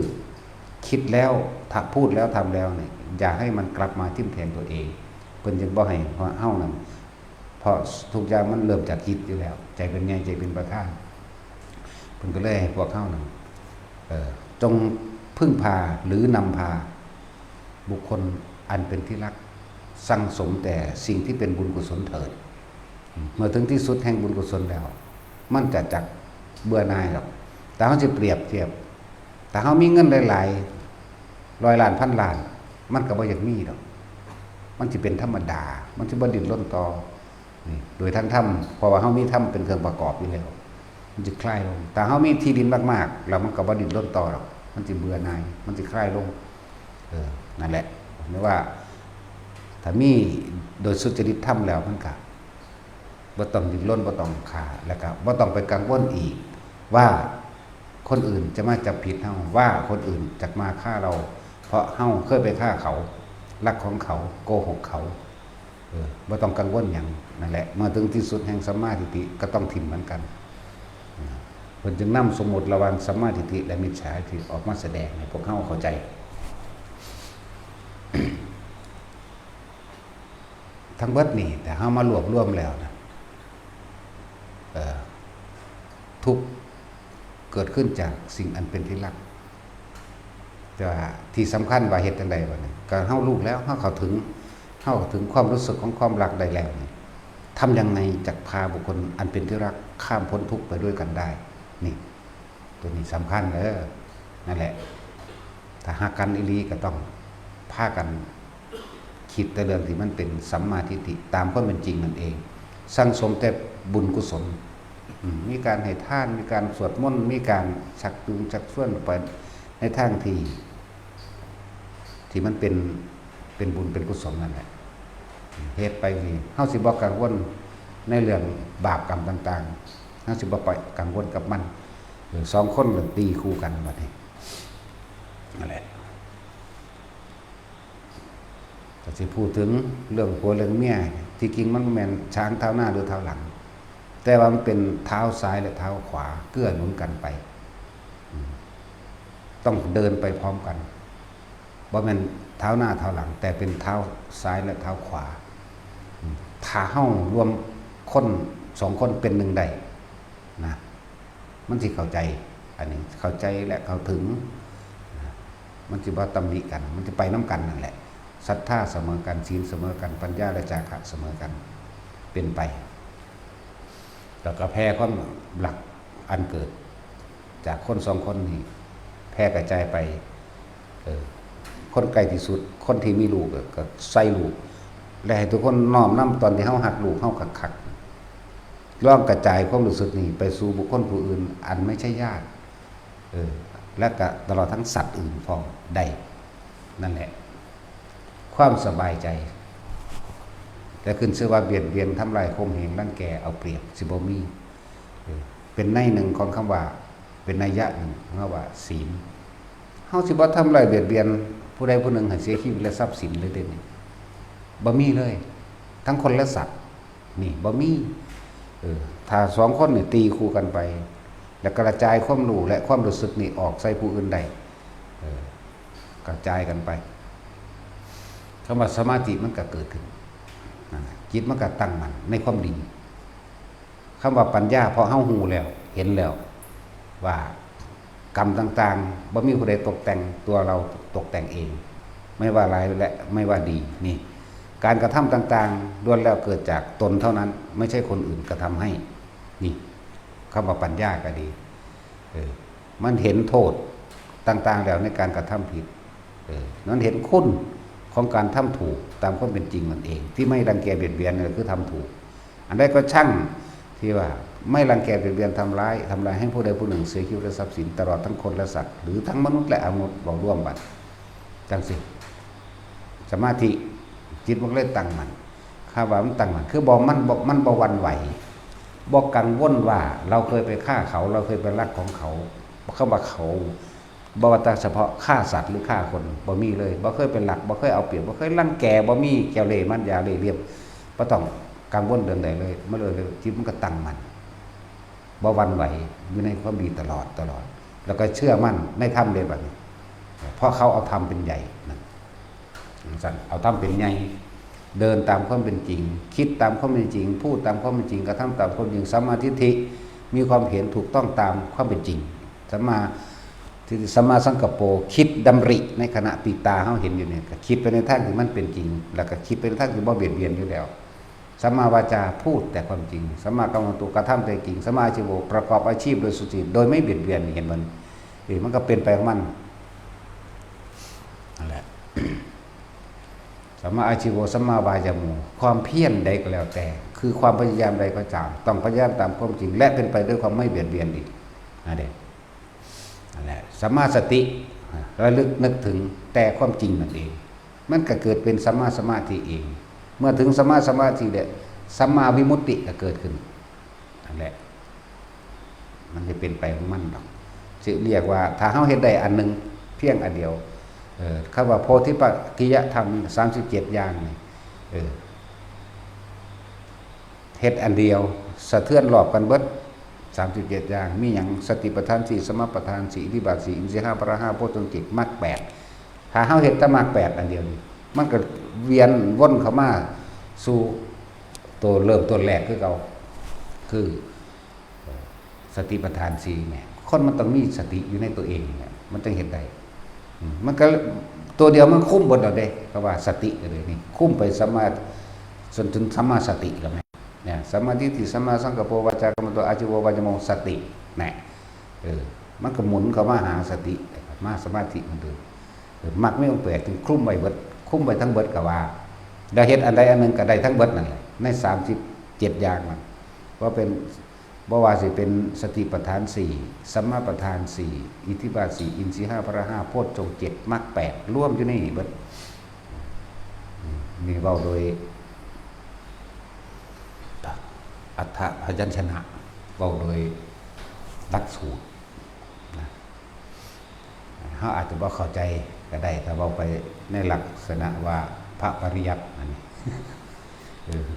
คิดแล้ว ถ้าพูดแล้ว ทำแล้วเนี่ย อย่าให้มันกลับมาทิ่มแทงตัวเอง เพิ่นจึงบ่ให้เฮานั่น เพราะทุกอย่างมันเริ่มจากจิตอยู่แล้ว ใจเป็นใหญ่ ใจเป็นประธาน เพิ่นก็เลยให้พวกเฮานั่น เอ่อ จงพึ่งพาหรือนำพา บุคคลอันเป็นที่รัก สั่งสมแต่สิ่งที่เป็นบุญกุศลเถิด เมื่อถึงที่สุดแห่งบุญกุศลแล้ว มันจะจักเบื่อหน่ายหรอก แต่เฮาสิเปรียบเทียบ แต่เฮามีเงินหลายๆ ร้อยล้าน พันล้าน มันก็บ่อยากมีดอก มันสิเป็นธรรมดา มันสิบ่ดิ้นรนต่อ นี่ โดยทั้งธรรม เพราะว่าเฮามีธรรมเป็นเครื่องประกอบอยู่แล้ว มันสิคลายลง แต่เฮามีที่ดินมากๆ แล้วมันก็บ่ดิ้นรนต่อดอก มันสิเบื่อหน่าย มันสิคลายลง เออ นั่นแหละ เรียกว่า ถ้ามีโดยสุจริตธรรมแล้วมันก็บ่ต้องดิ้นรน บ่ต้องฆ่า แล้วก็บ่ต้องไปกังวลอีก ว่าคนอื่นจะมาจับผิดเฮา ว่าคนอื่นจะมาฆ่าเรา เพราะเฮาเคยไปฆ่าเขา ลักของเขา โกหกเขา เออ บ่ต้องกังวลหยัง นั่นแหละ เมื่อถึงที่สุดแห่งสัมมาทิฏฐิก็ต้องถิ่มเหมือนกัน เพิ่นจึงนำสมมุติระหว่างสัมมาทิฏฐิและมิจฉาทิฏฐิออกมาแสดงให้พวกเฮาเข้าใจ ทั้งเบิดนี่ แต่เฮามารวบรวมแล้วนะ เอ่อ ทุกข์เกิดขึ้นจากสิ่งอันเป็นที่รัก แต่ว่าที่สำคัญว่าเฮ็ดจั่งใดบัดนี้ ก็เฮารู้แล้ว เฮาเข้าถึง เฮาเข้าถึงความรู้สึกของความรักได้แล้วนี่ ทำยังไงจะพาบุคคลอันเป็นที่รักข้ามพ้นทุกข์ไปด้วยกันได้ นี่ ตัวนี้สำคัญเด้อ นั่นแหละ ถ้าฮักกันอีหลีก็ต้องพากันคิดแต่เรื่องที่มันเป็นสัมมาทิฏฐิตามความเป็นจริงนั่นเอง สั่งสมแต่บุญกุศล อืม มีการให้ทาน มีการสวดมนต์ มีการชักจูงชักชวนไปในทางที่ ที่มันเป็น เป็นบุญเป็นกุศลนั่นแหละ เฮ็ดไปนี่ เฮาสิบ่กังวลในเรื่องบาปกรรมต่างๆ เฮาสิบ่ไปกังวลกับมัน เออ สองคนเลยตีคู่กันบัดนี้ นั่นแหละ ก็สิพูดถึงเรื่องผัวเรื่องเมีย ที่จริงมันบ่แม่นช้างเท้าหน้าหรือเท้าหลัง แต่ว่ามันเป็นเท้าซ้ายและเท้าขวาเกื้อหนุนกันไป อืม ต้องเดินไปพร้อมกัน บ่แม่นเท้าหน้าเท้าหลัง แต่เป็นเท้าซ้ายและเท้าขวา อืม ถ้าเฮารวมคนสองคนเป็นหนึ่งได้นะ มันสิเข้าใจ อันนี้เข้าใจและเข้าถึงนะ มันสิบ่ตำหนิกัน มันสิไปนำกันนั่นแหละ ศรัทธาเสมอกัน ศีลเสมอกัน ปัญญาและจาคะเสมอกัน เป็นไป แล้วก็แผ่ความรักอันเกิดจากคนสองคนนี้ แผ่กระจายไป เออ คนใกล้ที่สุด คนที่มีลูกก็ ก็ใส่ลูก และให้ทุกคนน้อมนำตอนที่เฮาฮักลูกเฮาคักๆ ลองกระจายความรู้สึกนี้ไปสู่บุคคลผู้อื่นอันไม่ใช่ญาติ เออ และก็ตลอดทั้งสัตว์อื่นพร้อมได้ นั่นแหละ ความสบายใจ แต่ขึ้นชื่อว่าเบียดเบียน ทำลาย ข่มเหง รังแก เอาเปรียบ สิบ่มี เออ เป็นในหนึ่งของคำว่า เป็นนัยยะหนึ่งของคำว่าศีล เฮาสิบ่ทำลายเบียดเบียนผู้ใดผู้หนึ่งให้เสียชีวิตและทรัพย์สินเลยเด้นี่ บ่มีเลย ทั้งคนและสัตว์ นี่บ่มี เออ ถ้าสองคนนี่ตีคู่กันไป แล้วกระจายความรู้และความรู้สึกนี่ออกใส่ผู้อื่นได้ เออ กระจายกันไป คำว่าสมาธิมันก็เกิดขึ้น นั่นน่ะ จิตมันก็ตั้งมั่นในความดี คำว่าปัญญา เพราะเฮาฮู้แล้ว เห็นแล้ว ว่ากรรมต่างๆ บ่มีผู้ใดตกแต่ง ตัวเราตกแต่งเอง ไม่ว่าร้ายและไม่ว่าดี นี่ การกระทำต่างๆ ล้วนแล้วเกิดจากตนเท่านั้น ไม่ใช่คนอื่นกระทำให้ นี่ คำว่าปัญญาก็ดี เออ มันเห็นโทษต่างๆ แล้วในการกระทำผิด เออ มันเห็นคุณของการทำถูกตามความเป็นจริงนั่นเอง ที่ไม่รังแกเบียดเบียนก็คือทำถูก อันใดก็ช่างที่ว่าไม่รังแกเบียดเบียนทำร้าย ทำลายให้ผู้ใดผู้หนึ่งเสียชีวิตและทรัพย์สิน ตลอดทั้งคนและสัตว์ หรือทั้งมนุษย์และอมนุษย์ เว้ารวมบัด จั่งซี้ สมาธิ จิตมันเลยตั้งมั่น คำว่ามันตั้งมั่น คือบ่ มันบ่ มันบ่หวั่นไหว บ่กังวลว่าเราเคยไปฆ่าเขา เราเคยไปลักของเขา คำว่าเขา บ่ว่าแต่เฉพาะฆ่าสัตว์หรือฆ่าคน บ่มีเลย บ่เคยไปลัก บ่เคยเอาเปรียบ บ่เคยรังแก บ่มีกิเลสมารยาเล่ห์เหลี่ยม บ่ต้องกังวลเรื่องใดเลย มันเลย จิตมันก็ตั้งมั่น บ่หวั่นไหว อยู่ในความดีตลอด ตลอด แล้วก็เชื่อมั่นในธรรมเด้บัดนี้ เพราะเขาเอาธรรมเป็นใหญ่นะ จั่งซั้น เอาธรรมเป็นใหญ่ เดินตามความเป็นจริง คิดตามความเป็นจริง พูดตามความเป็นจริง กระทำตามความจริง สัมมาทิฏฐิ มีความเห็นถูกต้องตามความเป็นจริง สัมมาทิฏฐิ สัมมาสังกัปโป คิดดำริในขณะที่ตาเฮาเห็นอยู่นี่ ก็คิดไปในทางที่มันเป็นจริง แล้วก็คิดไปในทางที่บ่เบียดเบียนอยู่แล้ว สัมมาวาจา พูดแต่ความจริง สัมมากัมมันโต กระทำแต่จริง สัมมาอาชีโว ประกอบอาชีพโดยสุจริต โดยไม่เบียดเบียน เห็นมัน เออ มันก็เป็นไปของมัน นั่นแหละ สัมมาอาชีโว สัมมาวายาโม ความเพียรใดก็แล้วแต่ คือความพยายามใดก็ตาม ต้องพยายามตามความจริง และเป็นไปด้วยความไม่เบียดเบียนอีก นั่นเอง นั่นแหละ สัมมาสติ ระลึกนึกถึงแต่ความจริงนั่นเอง มันก็เกิดเป็นสัมมาสมาธิเอง เมื่อถึงสัมมาสมาธิแล้ว สัมมาวิมุตติก็เกิดขึ้น นั่นแหละ มันจะเป็นไปของมันดอก สิเรียกว่า ถ้าเฮาเฮ็ดได้อันหนึ่งเพียงอันเดียว เออ คำว่าโพธิปักขิยธรรม สามสิบเจ็ด อย่างนี่ เออ เฮ็ดอันเดียว สะเทือนรอบกันเบิด สามสิบเจ็ด อย่าง มีหยัง สติปัฏฐานสี่ สัมมาปัฏฐานสี่ อิทธิบาทสี่ อินทรีย์ห้า พละห้า โพชฌงค์เจ็ด มรรคแปด ถ้าเฮาเฮ็ดแต่มรรคแปดอันเดียวนี่ มันก็เวียนวนเข้ามาสู่ตัวเริ่มต้นแรกคือเก่า คือ สติปัฏฐานสี่เนี่ย คนมันต้องมีสติอยู่ในตัวเองเนี่ย มันต้องเฮ็ดได้ อืม มันก็ตัวเดียวมันคุมเบิดแล้วเด้ เพราะว่าสติก็เลยนี่ คุมไปสัมมา จนถึงสัมมาสติแล้วแม่ เนี่ย สัมมาทิฏฐิ สัมมาสังกัปโป วาจากำมันโต อาชีโว วายาโม สติ เนี่ย เออ มันก็หมุนเข้ามาหาสติ มาสมาธิเหมือนเดิม เออ มรรคมีองค์แปด ถึงคลุมไว้เบิด คลุมไว้ทั้งเบิดก็ว่า ได้เฮ็ดอันใดอันหนึ่งก็ได้ทั้งเบิดนั่นแหละ ใน สามสิบเจ็ด อย่างนั่น ว่าเป็น บ่ว่าสิเป็นสติปัฏฐานสี่ สัมมาปัฏฐานสี่ อิทธิบาทสี่ อินทรีย์ห้า พละห้า โพชฌงค์เจ็ด มรรคแปด รวมอยู่ในนี่เบิด นี่เว้าโดย อัฏฐพยัญชนะ เว้าโดยหลักสูตรนะ เฮาอาจจะบ่เข้าใจก็ได้ ถ้าเว้าไปในลักษณะว่าพระปริยัตินั่น เออ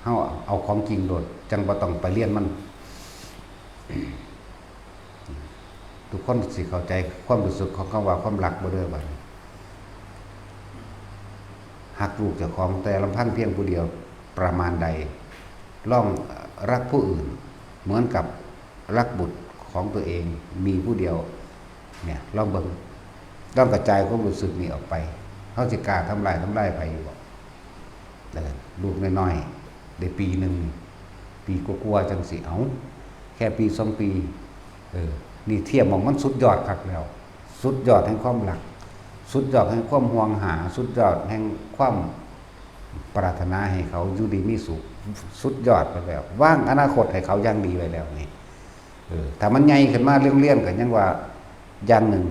เฮาเอาของจริงโลด จั่งบ่ต้องไปเรียนมัน ทุกคนสิเข้าใจความรู้สึกของคำว่าความรักบ่เด้อบัดนี้ ฮักลูกเจ้าของแต่ลำพังเพียงผู้เดียวประมาณใด ลองรักผู้อื่นเหมือนกับรักบุตรของตัวเองมีผู้เดียว เนี่ย ลองเบิ่ง ลองกระจายความรู้สึกนี้ออกไป เฮาสิกล้าทำลาย ทำลายไผอยู่บ่ เออ ลูกน้อยๆ ได้ปีหนึ่ง ปีกว่าๆ จั่งซี้ เอ้า แค่ปีสองปี เออ นี่เทียบหม่องมันสุดยอดคักแล้ว สุดยอดแห่งความรัก สุดยอดแห่งความห่วงหา สุดยอดแห่งความปรารถนาให้เขาอยู่ดีมีสุข สุดยอดไปแล้ว วางอนาคตให้เขาอย่างดีไว้แล้วนี่ เออ ถ้ามันใหญ่ขึ้นมาเรื่อยๆ ก็ยังว่าอย่างหนึ่ง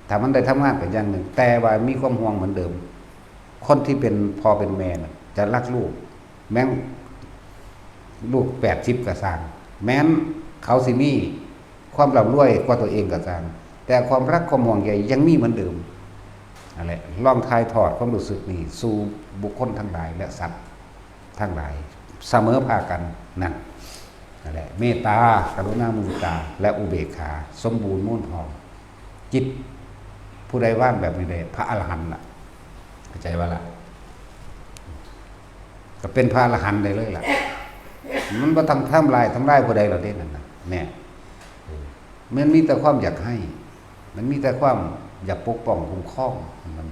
ถ้ามันได้ทำงานก็อย่างหนึ่ง แต่ว่ามีความห่วงเหมือนเดิม คนที่เป็นพ่อเป็นแม่น่ะ จะรักลูก แม้นลูกแปดสิบก็ซ่าง แม้นเขาสิมีความร่ำรวยกว่าตัวเองก็ซ่าง แต่ความรักความห่วงใยยังมีเหมือนเดิม นั่นแหละ ลองถ่ายทอดความรู้สึกนี้สู่บุคคลทั้งหลายและสัตว์ทั้งหลาย เสมอภาคกัน นั่น นั่นแหละ เมตตา กรุณา มุทิตา และอุเบกขา สมบูรณ์มูลพร้อม จิตผู้ใดวางแบบนี้ได้ พระอรหันต์ล่ะ เข้าใจบ่ล่ะ ก็เป็นพระอรหันต์ได้เลยล่ะ มันบ่ต้องทำลาย ทำลายผู้ใดหรอกเด้นั่นน่ะ เนี่ย เออ มันมีแต่ความอยากให้ มันมีแต่ความอยากปกป้องคุ้มครอง มัน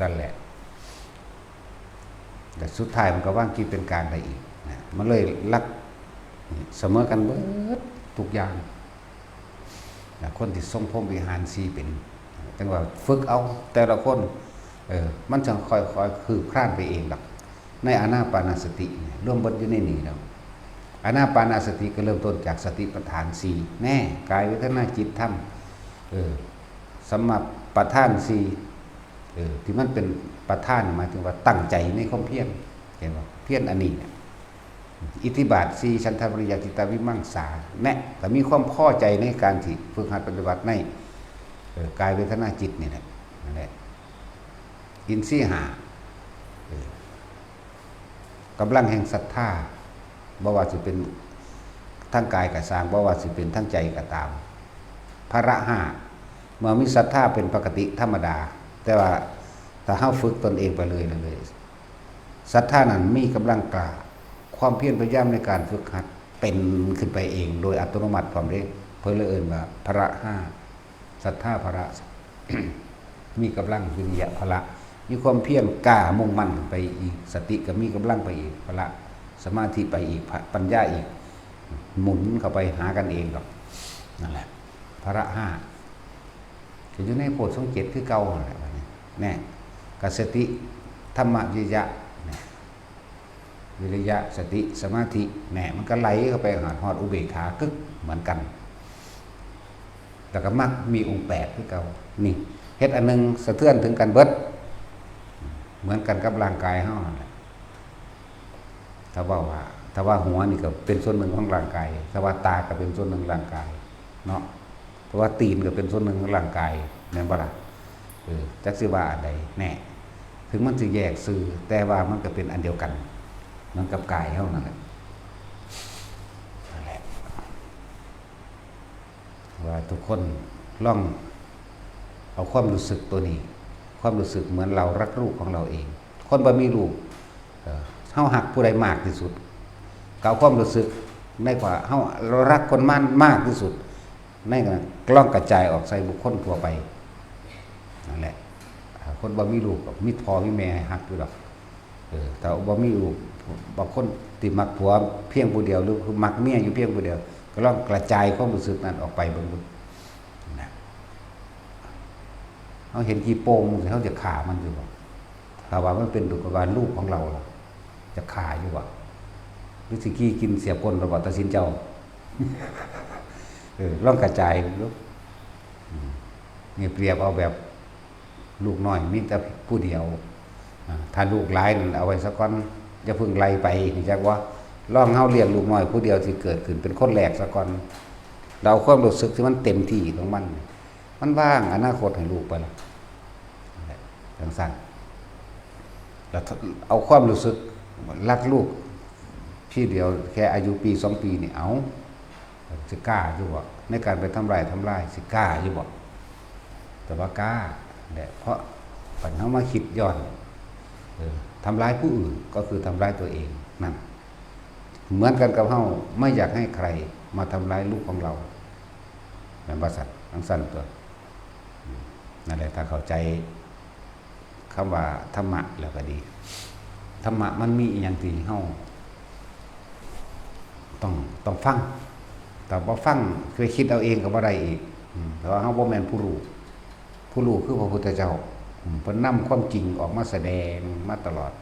นั่นแหละ แต่สุดท้ายมันก็วางจิตเป็นกลางได้อีกนะ มันเลยรักเสมอกันเบิดทุกอย่างนะ คนที่ทรงพรหมวิหารสี่เป็น จั่งว่าฝึกเอาแต่ละคน เออ มันจั่งค่อยๆคืบคลานไปเองดอก ในอานาปานสติเนี่ย รวมเบิดอยู่ในนี้แล้ว อานาปานสติก็เริ่มต้นจากสติปัฏฐานสี่ แน่ กาย เวทนา จิต ธรรม เออ สัมมาปัฏฐานสี่ เออ ที่มันเป็นปัฏฐาน หมายถึงว่าตั้งใจในความเพียร เห็นบ่ เพียรอันนี้เนี่ย อิทธิบาทสี่ ฉันทะ วิริยะ จิตตะ วิมังสา แน่ ก็มีความพอใจในการที่ฝึกหัดปฏิบัติใน เออกายเวทนาจิตนี่แหละ นั่นแหละ อินทรีย์ห้า เออ กำลังแห่งศรัทธา บ่ว่าสิเป็นทางกายก็ซ่าง บ่ว่าสิเป็นทางใจก็ตาม พละห้า เมื่อมีศรัทธาเป็นปกติธรรมดา แต่ว่าถ้าเฮาฝึกตนเองไปเรื่อยๆ เรื่อยๆ ศรัทธานั้นมีกำลังกล้า ความเพียรพยายามในการฝึกหัดเป็นขึ้นไปเองโดยอัตโนมัติพร้อมเด้ เพิ่นเลยเอิ้นว่าพละห้า ศรัทธาพละ มีกำลังวิริยะพละ มีความเพียรกล้ามุ่งมั่นไปอีก สติก็มีกำลังไปอีก พละ สมาธิไปอีก พะ- ปัญญาอีก หมุนเข้าไปหากันเองดอก นั่นแหละ พละห้า ก็อยู่ในโพชฌงค์เจ็ดคือเก่านั่นแหละ บัดนี้ แน่ กสติ ธรรมวิริยะ แน่ วิริยะ สติ สมาธิ แน่ มันก็ไหลเข้าไปหาฮอดอุเบกขากึกเหมือนกัน แล้วก็มรรคมีองค์แปดคือเก่า นี่ เฮ็ดอันหนึ่งสะเทือนถึงกันเบิด เหมือนกันกับร่างกายเฮานั่นแหละ ถ้าว่าว่า ถ้าว่าหัวนี่ก็เป็นส่วนหนึ่งของร่างกาย ถ้าว่าตาก็เป็นส่วนหนึ่งร่างกาย เนาะ เพราะว่าตีนก็เป็นส่วนหนึ่งของร่างกาย แม่นบ่ล่ะ เออ จักสิว่าอันใดแน่ ถึงมันสิแยกชื่อ แต่ว่ามันก็เป็นอันเดียวกัน เหมือนกับกายเฮานั่นแหละ นั่นแหละ ว่าทุกคนลองเอาความรู้สึกตัวนี้ ความรู้สึกเหมือนเรารักลูกของเราเอง คนบ่มีลูก เอ่อ เฮาฮักผู้ใดมากที่สุด ก็เอาความรู้สึกในความเฮารักคนมันมากที่สุด ในนั้นลองกระจายออกใส่บุคคลทั่วไป นั่นแหละ อ่า คนบ่มีลูกก็มีพ่อมีแม่ให้ฮักอยู่ดอก เออ ถ้าบ่มีลูก บางคนที่มักผัวเพียงผู้เดียว หรือมักเมียอยู่เพียงผู้เดียว ก็ลองกระจายความรู้สึกนั้นออกไปเบิ่งดู นะ เฮาเห็นขี้โป่งจั่งซี้ เฮาจะฆ่ามันอยู่บ่ ถ้าว่ามันเป็นลูก ก็ว่าลูกของเราล่ะ จะฆ่าอยู่บ่ หรือสิขี้กินเสียก้นเราบ่ ตัดสินเจ้า เออ ลองกระจายเบิ่งดู อืม นี่เปรียบเอาแบบลูกน้อยมีแต่ผู้เดียว อ่า ถ้าลูกหลายนั่นเอาไว้ซะก่อน อย่าเพิ่งไล่ไป รู้จักบ่ ลองเฮาเลี้ยงลูกน้อยผู้เดียวที่เกิดขึ้นเป็นคนแรกซะก่อน เราเอาความรู้สึกที่มันเต็มที่ของมัน มันวางอนาคตให้ลูกไปละ จั่งซั้น แล้วเอาความรู้สึกรักลูก พี่เดียวแค่อายุปีสองปีนี่ เอา สิกล้าอยู่บ่ ในการไปทำลาย ทำลาย สิกล้าอยู่บ่ แต่ว่ากล้าแหละ เพราะคันเฮามาคิดย้อน เออ ทำร้ายผู้อื่นก็คือทำร้ายตัวเอง นั่น เหมือนกันกับเฮาไม่อยากให้ใครมาทำร้ายลูกของเรา แม่นบ่ซั่น จั่งซั้นตั๊ว อืม นั่นแหละ ถ้าเข้าใจคำว่าธรรมะแล้วก็ดี ธรรมะมันมีอิหยังที่เฮาต้อง ต้องฟัง ถ้าบ่ฟัง ไปคิดเอาเองก็บ่ได้อีก อืม เพราะว่าเฮาบ่แม่นผู้รู้ ผู้รู้คือพระพุทธเจ้า อืม เพิ่นนำความจริงออกมาแสดงมาตลอด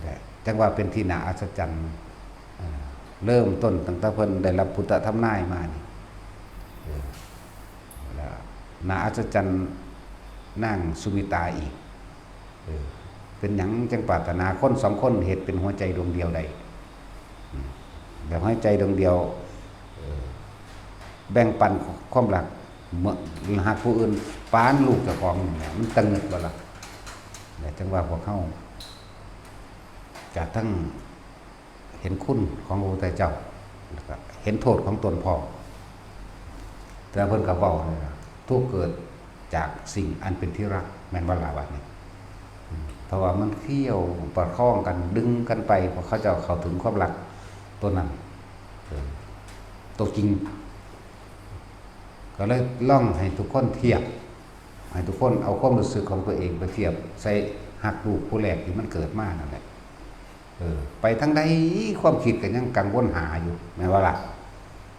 และจั่งว่าเป็นที่น่าอัศจรรย์ เอ่อ เริ่มต้นตั้งแต่เพิ่นได้รับพุทธทำนายมานี่ เออ แล้วน่าอัศจรรย์นางสุมิตาอีก เออ เป็นหยังจั่งปรารถนาคนสองคนเฮ็ดเป็นหัวใจดวงเดียวได้ อืม แบบหัวใจดวงเดียว เออ แบ่งปันความรัก เหมือนฮักผู้อื่นปานลูกเจ้าของนี่แหละ มันตะงึดบ่ล่ะ และจั่งว่าพวกเฮาจะทั้งเห็นคุณของพระพุทธเจ้า แล้วก็เห็นโทษของตนพร้อม แต่เพิ่นก็เว้านี่ล่ะ ทุกข์เกิดจากสิ่งอันเป็นที่รัก แม่นบ่ล่ะบัดนี้ อืม เพราะว่ามันเคี่ยวประคองกัน ดึงกันไป พอเขาเจ้าเข้าถึงความรักตัวนั้น เออ ตัวจริง ก็เลยลองให้ทุกคนเทียบ ให้ทุกคนเอาความรู้สึกของตัวเองไปเทียบใส่ฮักลูกผู้แรกที่มันเกิดมานั่นแหละ เออ ไปทางใดความคิดก็ยังกังวลหาอยู่ แม่นบ่ล่ะ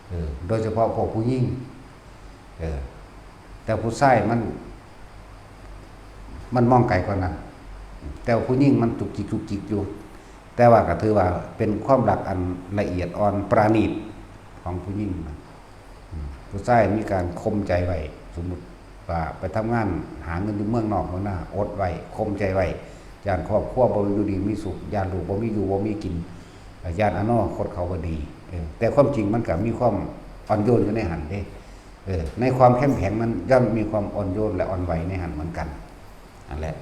เออ โดยเฉพาะพวกผู้หญิง เออ แต่ผู้ชายมัน มันมองไกลกว่านั้น แต่ว่าผู้หญิงมันจุกจิกจุกจิกอยู่ แต่ว่าก็ถือว่าเป็นความรักอันละเอียดอ่อนประณีตของผู้หญิงนะ อืม ผู้ชายมีการข่มใจไว้ สมมุติว่าไปทำงานหาเงินอยู่เมืองนอกเมืองนา อดไว้ ข่มใจไว้ ย้านครอบครัวบ่อยู่ดีมีสุข ย้านลูกบ่มีอยู่บ่มีกิน ย้านอนาคตเขาบ่ดี เออ แต่ความจริงมันก็มีความอ่อนโยนอยู่ในหั้นเด้ เออ ในความเข้มแข็งนั้นย่อมมีความอ่อนโยนและอ่อนไหวในหั้นเหมือนกัน นั่นแหละ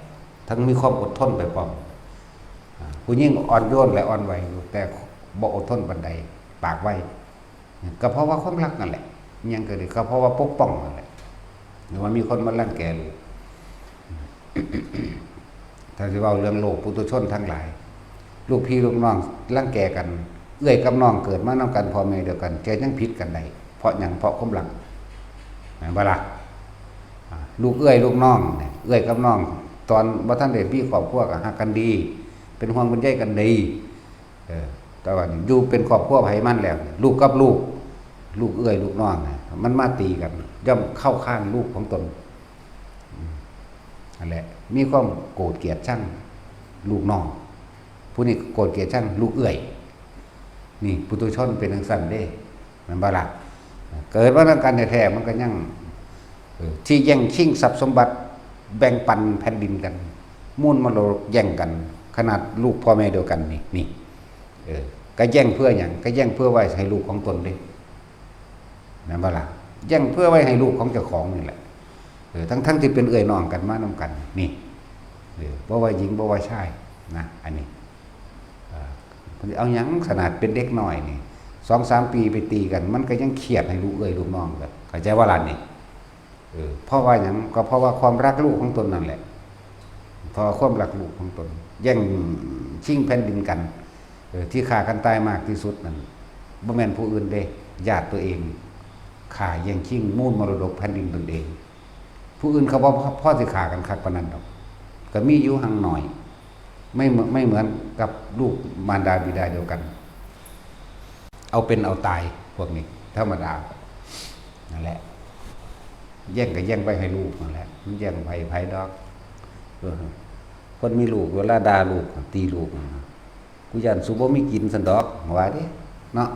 ทั้งมีความอดทนไปพร้อม อ่า ผู้หญิงอ่อนโยนและอ่อนไหวอยู่ แต่บ่อดทนปานใด ปากไว ก็เพราะว่าความรักนั่นแหละ อิหยังก็ดี ก็เพราะว่าปกป้องนั่นแหละ หรือว่ามีคนมารังแกลูก ถ้าสิเว้าเรื่องโลกปุถุชนทั้งหลาย ลูกพี่ลูกน้องรังแกกัน เอื้อยกับน้องเกิดมานำกัน พ่อแม่เดียวกัน แต่ยังผิดกันได้ เพราะหยัง เพราะความรัก แม่นบ่ล่ะ อ่า ลูกเอื้อยลูกน้องเนี่ย เอื้อยกับน้อง ตอนบ่ทันได้มีครอบครัวก็ฮักกันดี เป็นห่วงเป็นใยกันดี เออ แต่ว่านี่อยู่เป็นครอบครัวไผมันแล้ว ลูกกับลูก ลูกเอื้อยลูกน้องเนี่ย มันมาตีกัน ย่อมเข้าข้างลูกของตน อืม นั่นแหละ มีความโกรธเกลียดชังลูกน้อง ผู้นี้โกรธเกลียดชังลูกเอื้อย นี่ ปุถุชนเป็นจั่งซั้นเด้ แม่นบ่ล่ะ เกิดมานำกันแท้ๆ มันก็ยัง เออ ที่แย่งชิงทรัพย์สมบัติ แบ่งปันแผ่นดินกัน มูลมรดกแย่งกัน ขนาดลูกพ่อแม่เดียวกันนี่ นี่ เออ ก็แย่งเพื่อหยัง ก็แย่งเพื่อไว้ให้ลูกของตนเด้ แม่นบ่ล่ะ แย่งเพื่อไว้ให้ลูกของเจ้าของนี่แหละ เออ ทั้งๆที่เป็นเอื้อยน้องกันมานำกัน นี่ เออ บ่ว่าหญิงบ่ว่าชายนะ อันนี้ เออ เพิ่นเอาหยัง ขนาดเป็นเด็กน้อยนี่ สองสามปีไปตีกัน มันก็ยังเคียดให้ลูกเอื้อยลูกน้องกัน เข้าใจบ่ล่ะนี่ เออ เพราะว่าหยัง ก็เพราะว่าความรักลูกของตนนั่นแหละ เพราะว่าความรักลูกของตน แย่งชิงแผ่นดินกัน เออ ที่ฆ่ากันตายมากที่สุดนั่น บ่แม่นผู้อื่นเด้ ญาติตัวเอง ฆ่าแย่งชิงมูลมรดกแผ่นดินตนเอง ผู้อื่นเขาบ่พอ พอสิฆ่ากันคักปานนั้นดอก ก็มีอยู่หั้งน้อย ไม่เหมือน ไม่เหมือนกับลูกมารดาบิดาเดียวกัน เอาเป็นเอาตายพวกนี้ ธรรมดา นั่นแหละ แย่งก็แย่งไว้ให้ลูกนั่นแหละ มันแย่งไผไผดอก เออ คนมีลูกเวลาด่าลูก ตีลูก กูย้านสูบ่มีกินซั้นดอก ว่าเด้ เนาะ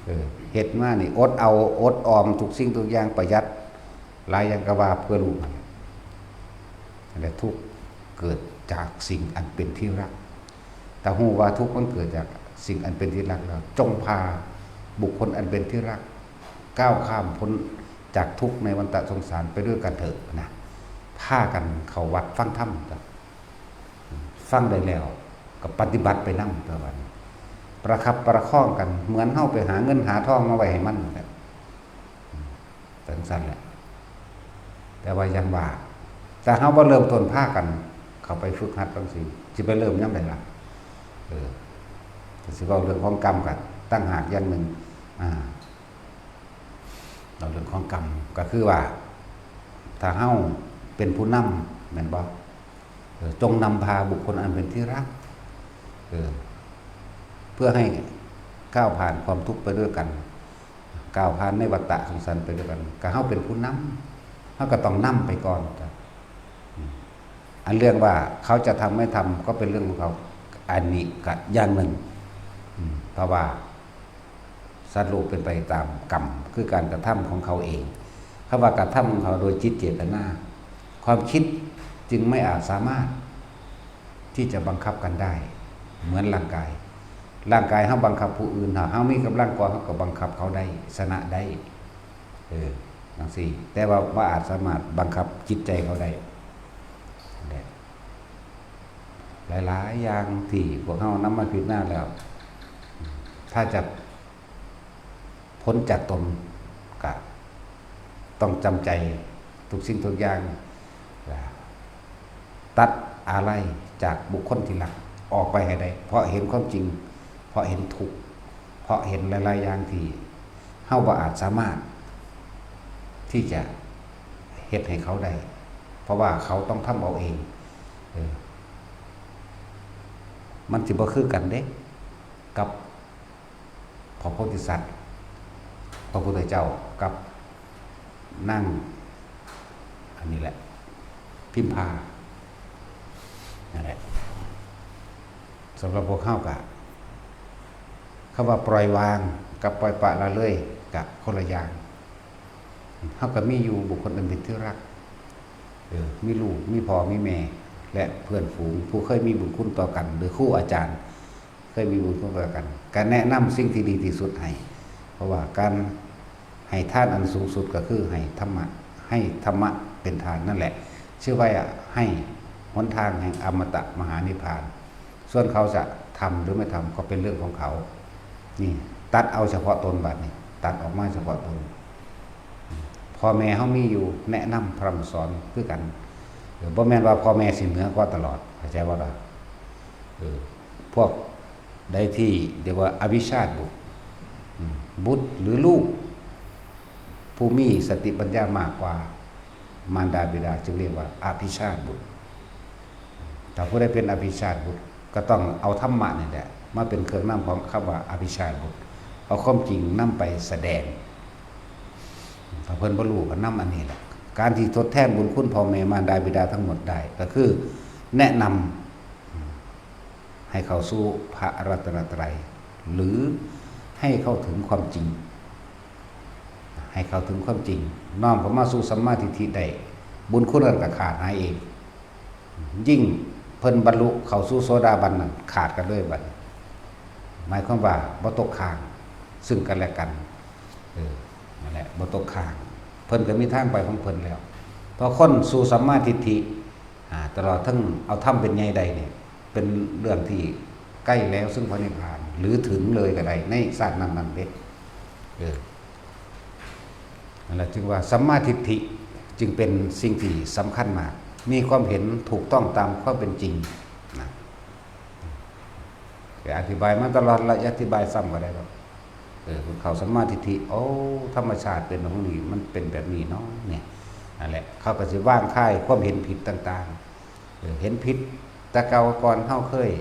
เออ เฮ็ดมานี่ อดเอา อดออมทุกสิ่งทุกอย่าง ประหยัด หลายอย่างก็ว่าเพื่อลูกนั่นแหละ นั่นแหละ ทุกข์เกิดจากสิ่งอันเป็นที่รัก ถ้าฮู้ว่าทุกข์มันเกิดจากสิ่งอันเป็นที่รักแล้ว จงพาบุคคลอันเป็นที่รัก ก้าวข้ามพ้นจากทุกข์ในวัฏฏะสงสารไปด้วยกันเถอะนะ พากันเข้าวัดฟังธรรมจ้ะ ฟังได้แล้วก็ปฏิบัติไปนำ ตัวบัดนี้ ประคับประคองกัน เหมือนเฮาไปหาเงินหาทองมาไว้ให้มันนั่นแหละ จั่งซั้นแหละ แต่ว่ายังว่า ถ้าเฮาบ่เริ่มต้นพากันเข้าไปฝึกหัดจั่งซี้ สิไปเริ่มยามใดล่ะ เออ ก็สิเว้าเรื่องของกรรมก็ต่างหากอย่างหนึ่ง อ่า เว้าเรื่องของกรรมก็คือว่า ถ้าเฮาเป็นผู้นำ แม่นบ่ เออ จงนำพาบุคคลอันเป็นที่รัก เออ เพื่อให้ก้าวผ่านความทุกข์ไปด้วยกัน ก้าวผ่านในวัฏฏะสงสารไปด้วยกัน ก็เฮาเป็นผู้นำ เฮาก็ต้องนำไปก่อนจ้ะ อืม อันเรื่องว่าเขาจะทำไม่ทำก็เป็นเรื่องของเขา อันนี้ก็อย่างหนึ่ง อืม เพราะว่าสัตว์โลกเป็นไปตามกรรม คือการกระทำของเขาเอง คำว่ากระทำของเขาโดยจิตเจตนา ความคิดจึงไม่อาจสามารถที่จะบังคับกันได้ เหมือนร่างกาย ร่างกายเฮาบังคับผู้อื่น ถ้าเฮามีกำลังกว่า เฮาก็บังคับเขาได้ ชนะได้ เออ จั่งซี้ แต่ว่าบ่อาจสามารถบังคับจิตใจเขาได้ นั่นแหละ หลายๆ อย่างที่พวกเฮานำมาพิจารณาแล้ว ถ้าจะพ้นจากตน ก็ต้องจำใจทุกสิ่งทุกอย่าง ตัดอาลัยจากบุคคลที่รักออกไปให้ได้ เพราะเห็นความจริง เพราะเห็นทุกข์ เพราะเห็นหลายๆ อย่างที่เฮาบ่อาจสามารถที่จะเฮ็ดให้เขาได้ เพราะว่าเขาต้องทำเอาเอง เออ มันสิบ่คือกันเด้ กับพระโพธิสัตว์ พระพุทธเจ้า กับนาง อันนี้แหละ พิมพา นั่นแหละ สำหรับพวกเฮากะ คำว่าปล่อยวางกับปล่อยปละละเลยกะคนละอย่าง เฮาก็มีอยู่บุคคลอันเป็นที่รัก เออ มีลูก มีพ่อ มีแม่ และเพื่อนฝูง ผู้เคยมีบุญคุณต่อกัน หรือครูอาจารย์ เคยมีบุญคุณต่อกัน ก็แนะนำสิ่งที่ดีที่สุดให้ เพราะว่าการ ให้ทานอันสูงสุดก็คือให้ธรรมะ ให้ธรรมะเป็นทานนั่นแหละ ชื่อว่าให้หนทางแห่งอมตะมหานิพพาน ส่วนเขาจะทำหรือไม่ทำก็เป็นเรื่องของเขา นี่ตัดเอาเฉพาะตนบัดนี้ ตัดออกมาเฉพาะตน พ่อแม่เขามีอยู่แนะนำพร่ำสอนคือกัน เออบ่แม่นว่าพ่อแม่สิเหนือกว่าตลอด เข้าใจบ่ล่ะ เออ พวกใดที่เรียกว่าอภิชาติบุตร อืม บุตรหรือลูก ผู้มีสติปัญญามากกว่ามารดาบิดาจึงเรียกว่าอภิชาติบุตร ถ้าผู้ใดเป็นอภิชาติบุตรก็ต้องเอาธรรมะนี่แหละมาเป็นเครื่องนำของคำว่าอภิชาติบุตร เอาความจริงนำไปแสดง ถ้าเพิ่นบ่รู้ก็นำอันนี้แหละ การที่ทดแทนบุญคุณพ่อแม่มารดาบิดาทั้งหมดได้ ก็คือแนะนำให้เข้าสู่พระรัตนตรัย หรือให้เข้าถึงความจริง ให้เข้าถึงความจริง น้อมเข้ามาสู่สัมมาทิฏฐิได้ บุญคุณนั้นก็ขาดหายเอง ยิ่งเพิ่นบรรลุเข้าสู่โสดาบันนั้นขาดกันเลยบัดนี้ หมายความว่าบ่ตกค้างซึ่งกันและกัน เออ นั่นแหละ บ่ตกค้าง เพิ่นก็มีทางไปของเพิ่นแล้ว พอคนสู่สัมมาทิฏฐิ อ่า ตลอดทั้งเอาธรรมเป็นใหญ่ได้เนี่ย เป็นเรื่องที่ใกล้แล้วซึ่งพระนิพพาน หรือถึงเลยก็ได้ในชาตินั้นๆเด้ เออ นั่นแหละจึงว่าสัมมาทิฏฐิจึงเป็นสิ่งที่สำคัญมาก มีความเห็นถูกต้องตามความเป็นจริงนะ แต่อธิบายมาตลอด และอธิบายซ้ำก็ได้หรอก เออ เข้าสัมมาทิฏฐิ โอ้ ธรรมชาติเป็นของนี้ มันเป็นแบบนี้เนาะ เนี่ย นั่นแหละ เขาก็สิวางคายความเห็นผิดต่างๆ เออ เห็นผิด แต่เก่าก่อนเฮาเคย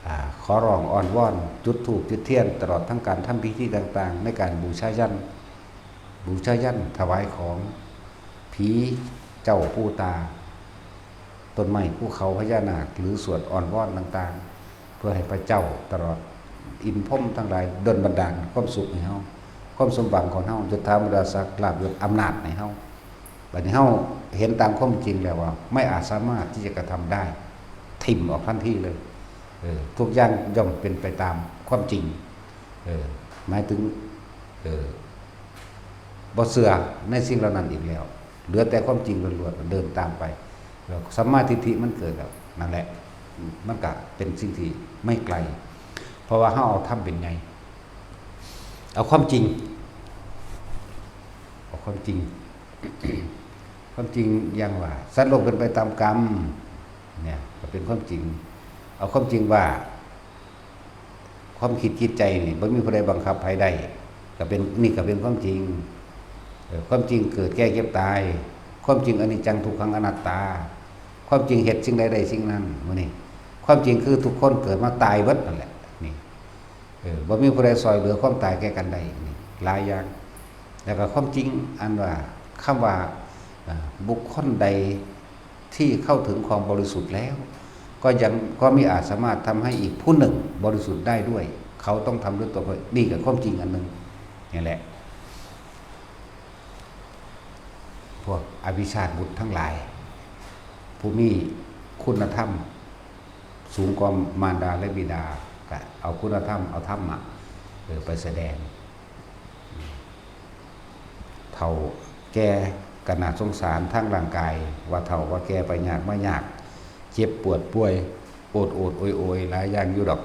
อ่า ขอร้องอ้อนวอน จุดธูปจุดเทียน ตลอดทั้งการทำพิธีต่างๆ ในการบูชายัญ บูชายัญ ถวายของ ผี เจ้าปู่ตา ต้นไม้ ภูเขา พญานาค หรือสวดอ้อนวอนต่างๆ เพื่อให้พระเจ้าตลอดอินทร์พรหมทั้งหลายดลบันดาลความสุขให้เฮา ความสมหวังของเฮา ยศถาบรรดาศักดิ์ ลาภยศอำนาจให้เฮา บัดนี้เฮาเห็นตามความจริงแล้วว่าไม่อาจสามารถที่จะกระทำได้ ถิ่มออกทันทีเลย เออ ทุกอย่างย่อมเป็นไปตามความจริง เออ หมายถึง เออ บ่เชื่อในสิ่งเหล่านั้นอีกแล้ว เหลือแต่ความจริงล้วนๆ เดินตามไป แล้วสัมมาทิฏฐิมันเกิดแล้ว นั่นแหละ มันก็เป็นสิ่งที่ไม่ไกล เพราะว่าเฮาเอาธรรมเป็นใหญ่ เอาความจริง เอาความจริง ความจริงอย่างว่า สัตว์โลกเป็นไปตามกรรม เนี่ย ก็เป็นความจริง เอาความจริงว่า ความคิดจิตใจนี่บ่มีผู้ใดบังคับใครได้ ก็เป็น นี่ก็เป็นความจริง เออ ความจริงเกิดแก่เจ็บตาย ความจริงอนิจจังทุกขังอนัตตา ความจริงเฮ็ดสิ่งใดได้สิ่งนั้น มื้อนี้ ความจริงคือทุกคนเกิดมาตายเบิดนั่นแหละ นี่ เออ บ่มีผู้ใดซอยเหลือความตายแก่กันได้ นี่ หลายอย่าง แล้วก็ความจริงอันว่า คำว่า อ่า บุคคลใดที่เข้าถึงความบริสุทธิ์แล้ว ก็ยัง ก็มิอาจสามารถทำให้อีกผู้หนึ่งบริสุทธิ์ได้ด้วย เขาต้องทำด้วยตัวเขา นี่ก็ความจริงอันหนึ่ง นี่แหละ พวกอภิชาติบุตรทั้งหลาย ผู้มีคุณธรรมสูงกว่ามารดาและบิดา ก็เอาคุณธรรม เอาธรรมะ เออ ไปแสดง เฒ่าแก่ก็น่าสงสารทางร่างกาย ว่าเฒ่าว่าแก่ไปยากมายาก เจ็บปวดป่วย โอดโอดโอยโอยหลายอย่างอยู่ดอก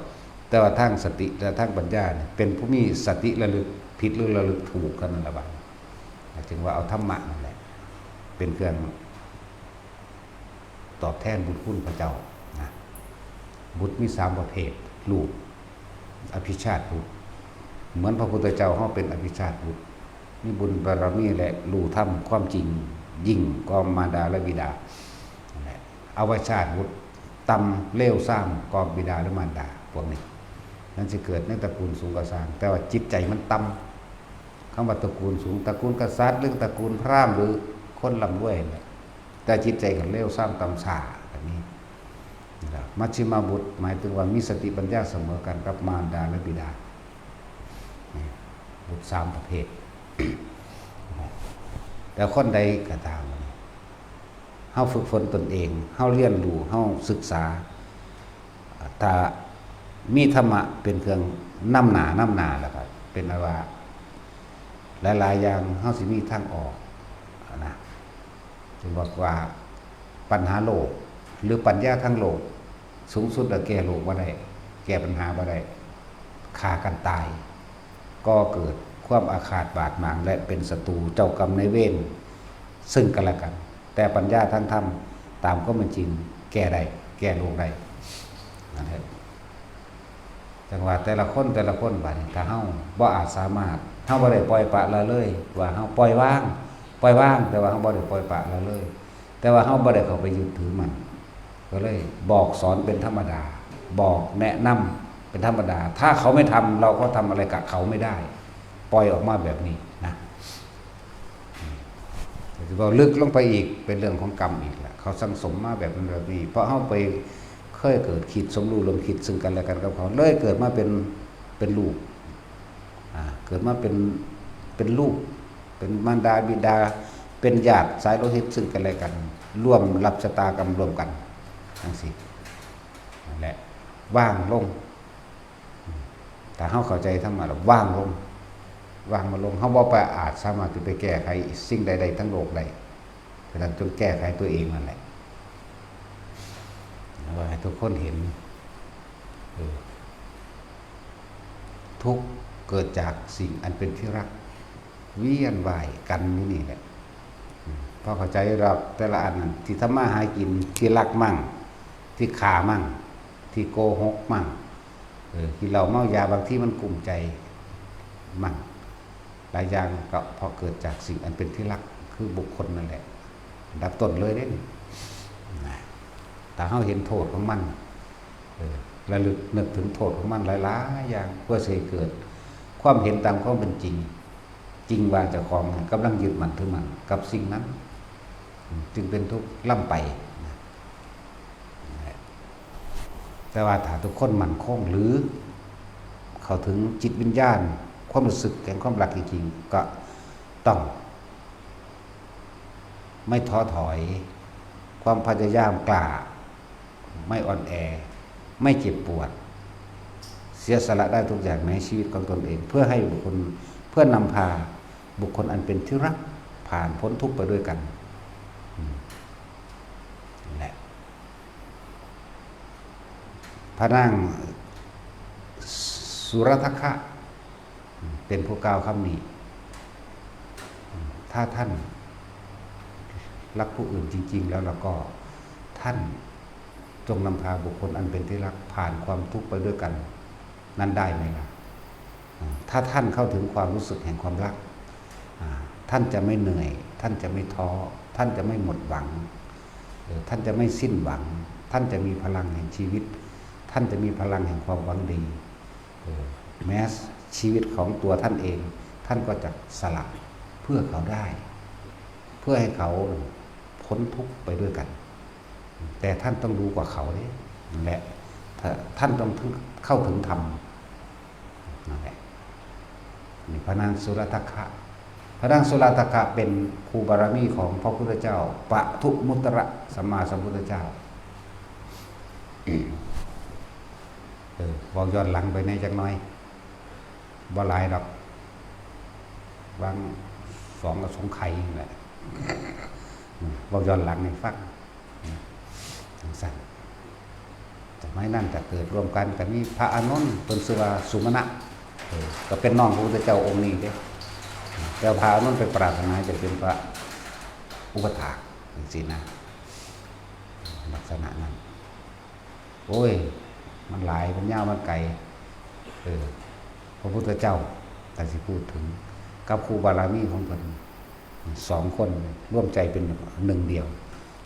แต่ว่าทางสติและทางปัญญาเนี่ย เป็นผู้มีสติระลึกผิดหรือระลึกถูกเท่านั้นละบาด จึงว่าเอาธรรมะนั่นแหละ เป็นเครื่องตอบแทนบุญคุณพระเจ้านะ บุตรมีสามประเภท ลูก อภิชาติบุตร เหมือนพระพุทธเจ้าเฮาเป็นอภิชาติบุตร มีบุญบารมีและรู้ธรรมความจริงยิ่งกว่ามารดาและบิดา นั่นแหละ อวชาติบุตร ต่ำเลวซามกว่าบิดาหรือมารดา พวกนี้ นั่นสิเกิดในตระกูลสูงก็ซ่าง แต่ว่าจิตใจมันต่ำ คำว่าตระกูลสูง ตระกูลกษัตริย์ หรือตระกูลพราหมณ์ หรือคนร่ำรวยนั่นแหละ แต่จิตใจก็เลวซามต่ำช้าแบบนี้นะครับ มัชฌิมาบุตร หมายถึงว่ามีสติปัญญาเสมอกันกับมารดาและบิดา นี่ บุตรสามประเภท แต่คนใดก็ตาม เฮาฝึกฝนตนเอง เฮาเรียนรู้ เฮาศึกษา ถ้ามีธรรมะเป็นเครื่องนำหน้านำหน้าแล้วก็เป็นอันว่า หลายๆอย่างเฮาสิมีทางออกนะ ถึงบอกว่าปัญหาโลก หรือปัญญาทางโลก สูงสุดแล้วแก้โลกบ่ได้ แก้ปัญหาบ่ได้ ฆ่ากันตาย ก่อเกิดความอาฆาตบาดหมาง และเป็นศัตรูเจ้ากรรมนายเวรซึ่งกันและกัน แต่ปัญญาทางธรรมตามความเป็นจริงแก้ได้ แก้โลกได้ นั่นแหละ จังว่าแต่ละคนแต่ละคนบาดนี้ ถ้าเฮาบ่อาจสามารถ เฮาบ่ได้ปล่อยปละละเลย ว่าเฮาปล่อยวาง ปล่อยวาง แต่ว่าเฮาบ่ได้ปล่อยปละละเลย แต่ว่าเฮาบ่ได้เข้าไปยึดถือมัน ก็เลยบอกสอนเป็นธรรมดา บอกแนะนำเป็นธรรมดา ถ้าเขาไม่ทำ เราก็ทำอะไรกับเขาไม่ได้ ปล่อยออกมาแบบนี้นะ แต่ว่าลึกลงไปอีกเป็นเรื่องของกรรมอีกแหละ เขาสั่งสมมาแบบนั้นแบบนี้ เพราะเฮาไปเคยเกิดคิดสมรู้ร่วมคิดซึ่งกันและกันกับเขา เลยเกิดมาเป็น เป็นลูก อ่า เกิดมาเป็น เป็นลูก เป็นมารดาบิดา เป็นญาติสายโลหิตซึ่งกันและกัน ร่วมรับชะตากรรมร่วมกัน จังซี้ นั่นแหละ วางลง ถ้าเฮาเข้าใจธรรมะแล้ววางลง วางมันลง เฮาบ่ไปอาจสามารถที่ไปแก้ไขสิ่งใดๆทั้งโลกได้ ฉะนั้นจงแก้ไขตัวเองนั่นแหละ ว่าให้ทุกคนเห็น เออ ทุกข์เกิดจากสิ่งอันเป็นที่รัก เวียนว่ายกันอยู่นี่แหละ อืม พอเข้าใจแล้วแต่ละอันนั้น ที่ทำมาหากิน ที่ลักมั่ง ที่ฆ่ามั่ง ที่โกหกมั่ง เออ กินเหล้าเมายา บางทีมันกุ้มใจมั่ง หลายอย่างก็เพราะเกิดจากสิ่งอันเป็นที่รัก คือบุคคลนั่นแหละ อันดับต้นเลยเด้นี่ นะ ถ้าเฮาเห็นโทษของมัน เออ ระลึกนึกถึงโทษของมันหลายๆอย่าง เพื่อสิให้เกิดความเห็นตามความเป็นจริง จริงว่าเจ้าของกำลังยึดมั่นถือมั่นกับสิ่งนั้น อืม จึงเป็นทุกข์ล้ำไปนะ แต่ว่าถ้าทุกคนมั่นคงหรือเข้าถึงจิตวิญญาณ ความรู้สึกแห่งความรักจริงๆ ก็ต้องไม่ท้อถอย ความพยายามกล้า ไม่อ่อนแอ ไม่เจ็บปวด เสียสละได้ทุกอย่างในชีวิตของตนเอง เพื่อให้บุคคล เพื่อนำพาบุคคลอันเป็นที่รักผ่านพ้นทุกข์ไปด้วยกัน อืม นั่นแหละ พระนางสุรทัคคะ เป็นผู้กล่าวคำนี้ ถ้าท่านรักผู้อื่นจริงๆ แล้ว แล้วก็ท่านจงนำพาบุคคลอันเป็นที่รักผ่านความทุกข์ไปด้วยกัน นั้นได้ไหมล่ะ ถ้าท่านเข้าถึงความรู้สึกแห่งความรัก อ่า ท่านจะไม่เหนื่อย ท่านจะไม่ท้อ ท่านจะไม่หมดหวัง เออ ท่านจะไม่สิ้นหวัง ท่านจะมีพลังแห่งชีวิต ท่านจะมีพลังแห่งความหวังดี เออ แม้ชีวิตของตัวท่านเอง ท่านก็จะสละเพื่อเขาได้ เพื่อให้เขาพ้นทุกข์ไปด้วยกัน แต่ท่านต้องรู้กว่าเขาเด้ นั่นแหละ ถ้าท่านต้องเข้าถึงธรรม นั่นแหละ นี่พระนางสุรทัคคะ พระนางสุรทัคคะเป็นครูบารมีของพระพุทธเจ้า ปทุมมุตตรสัมมาสัมพุทธเจ้า เออ เว้าย้อนหลังไปแหน่จักหน่อย บ่หลายดอก วางสองอสงไขยนี่แหละ อืม เว้าย้อนหลังให้ฟัง จังซั่น สมัยนั้นก็เกิดร่วมกัน ก็มีพระอานนท์ เพิ่นชื่อว่าสุมาณะ เออ ก็เป็นน้องพระพุทธเจ้าองค์นี้เด้ แต่พระอานนท์ไปปรารถนาจะเป็นพระอุปัฏฐากจังซี้นะ ลักษณะนั้น โอ้ย มันหลาย มันยาว มันไกล เออ พระพุทธเจ้า ถ้าสิพูดถึง กับครูบารมีของเพิ่น สองคนร่วมใจเป็นหนึ่งเดียว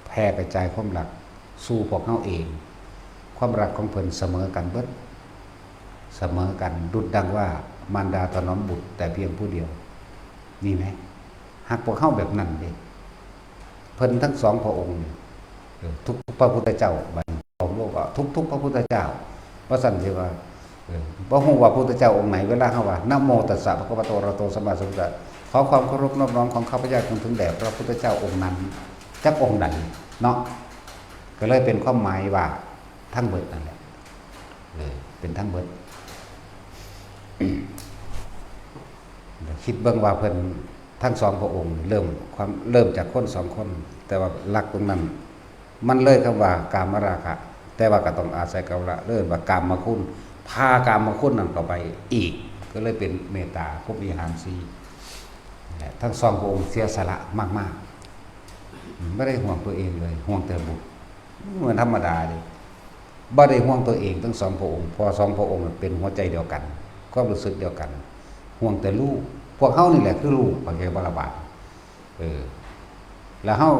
แผ่กระจายความรักสู่พวกเฮาเอง ความรักของเพิ่นเสมอกันเบิด เสมอกัน ดุจดังว่ามารดาถนอมบุตรแต่เพียงผู้เดียว นี่แหม ฮักพวกเฮาแบบนั้นเด้ เพิ่นทั้งสองพระองค์นี่ เออ ทุกพระพุทธเจ้า บัดนี้ของโลกก็ทุกๆพระพุทธเจ้า ว่าซั่นสิว่า เออ บ่ฮู้ว่าพุทธเจ้าองค์ไหน เวลาเฮาว่า นะโมตัสสะ ภะคะวะโต อะระหะโต สัมมาสัมพุทธัสสะ ขอความเคารพนอบน้อมของข้าพเจ้าจงถึงแด่พระพุทธเจ้าองค์นั้น จักองค์ใดเนาะ ก็เลยเป็นความหมายว่าทั้งเบิดนั่นแหละ เออ เป็นทั้งเบิด แต่ คิดเบิ่งว่าเพิ่นทั้งสองพระองค์เริ่มความ เริ่มจากคนสองคน แต่ว่าหลักตรงนั้น มันเลยคำว่ากามราคะ แต่ว่าก็ต้องอาศัยกามราคะ เรียกว่ากามคุณ พากามคุณนั้นเข้าไปอีก ก็เลยเป็นเมตตาพรหมวิหารสี่ และทั้งสองพระองค์เสียสละมากๆ อืม บ่ได้ห่วงตัวเองเลย ห่วงแต่บุตร เหมือนธรรมดาเลย บ่ได้ห่วงตัวเองทั้งสองพระองค์ เพราะสองพระองค์เป็นหัวใจเดียวกัน ความรู้สึกเดียวกัน ห่วงแต่ลูก พวกเฮานี่แหละคือลูก เข้าใจบ่ล่ะบาด เออ แล้วเฮา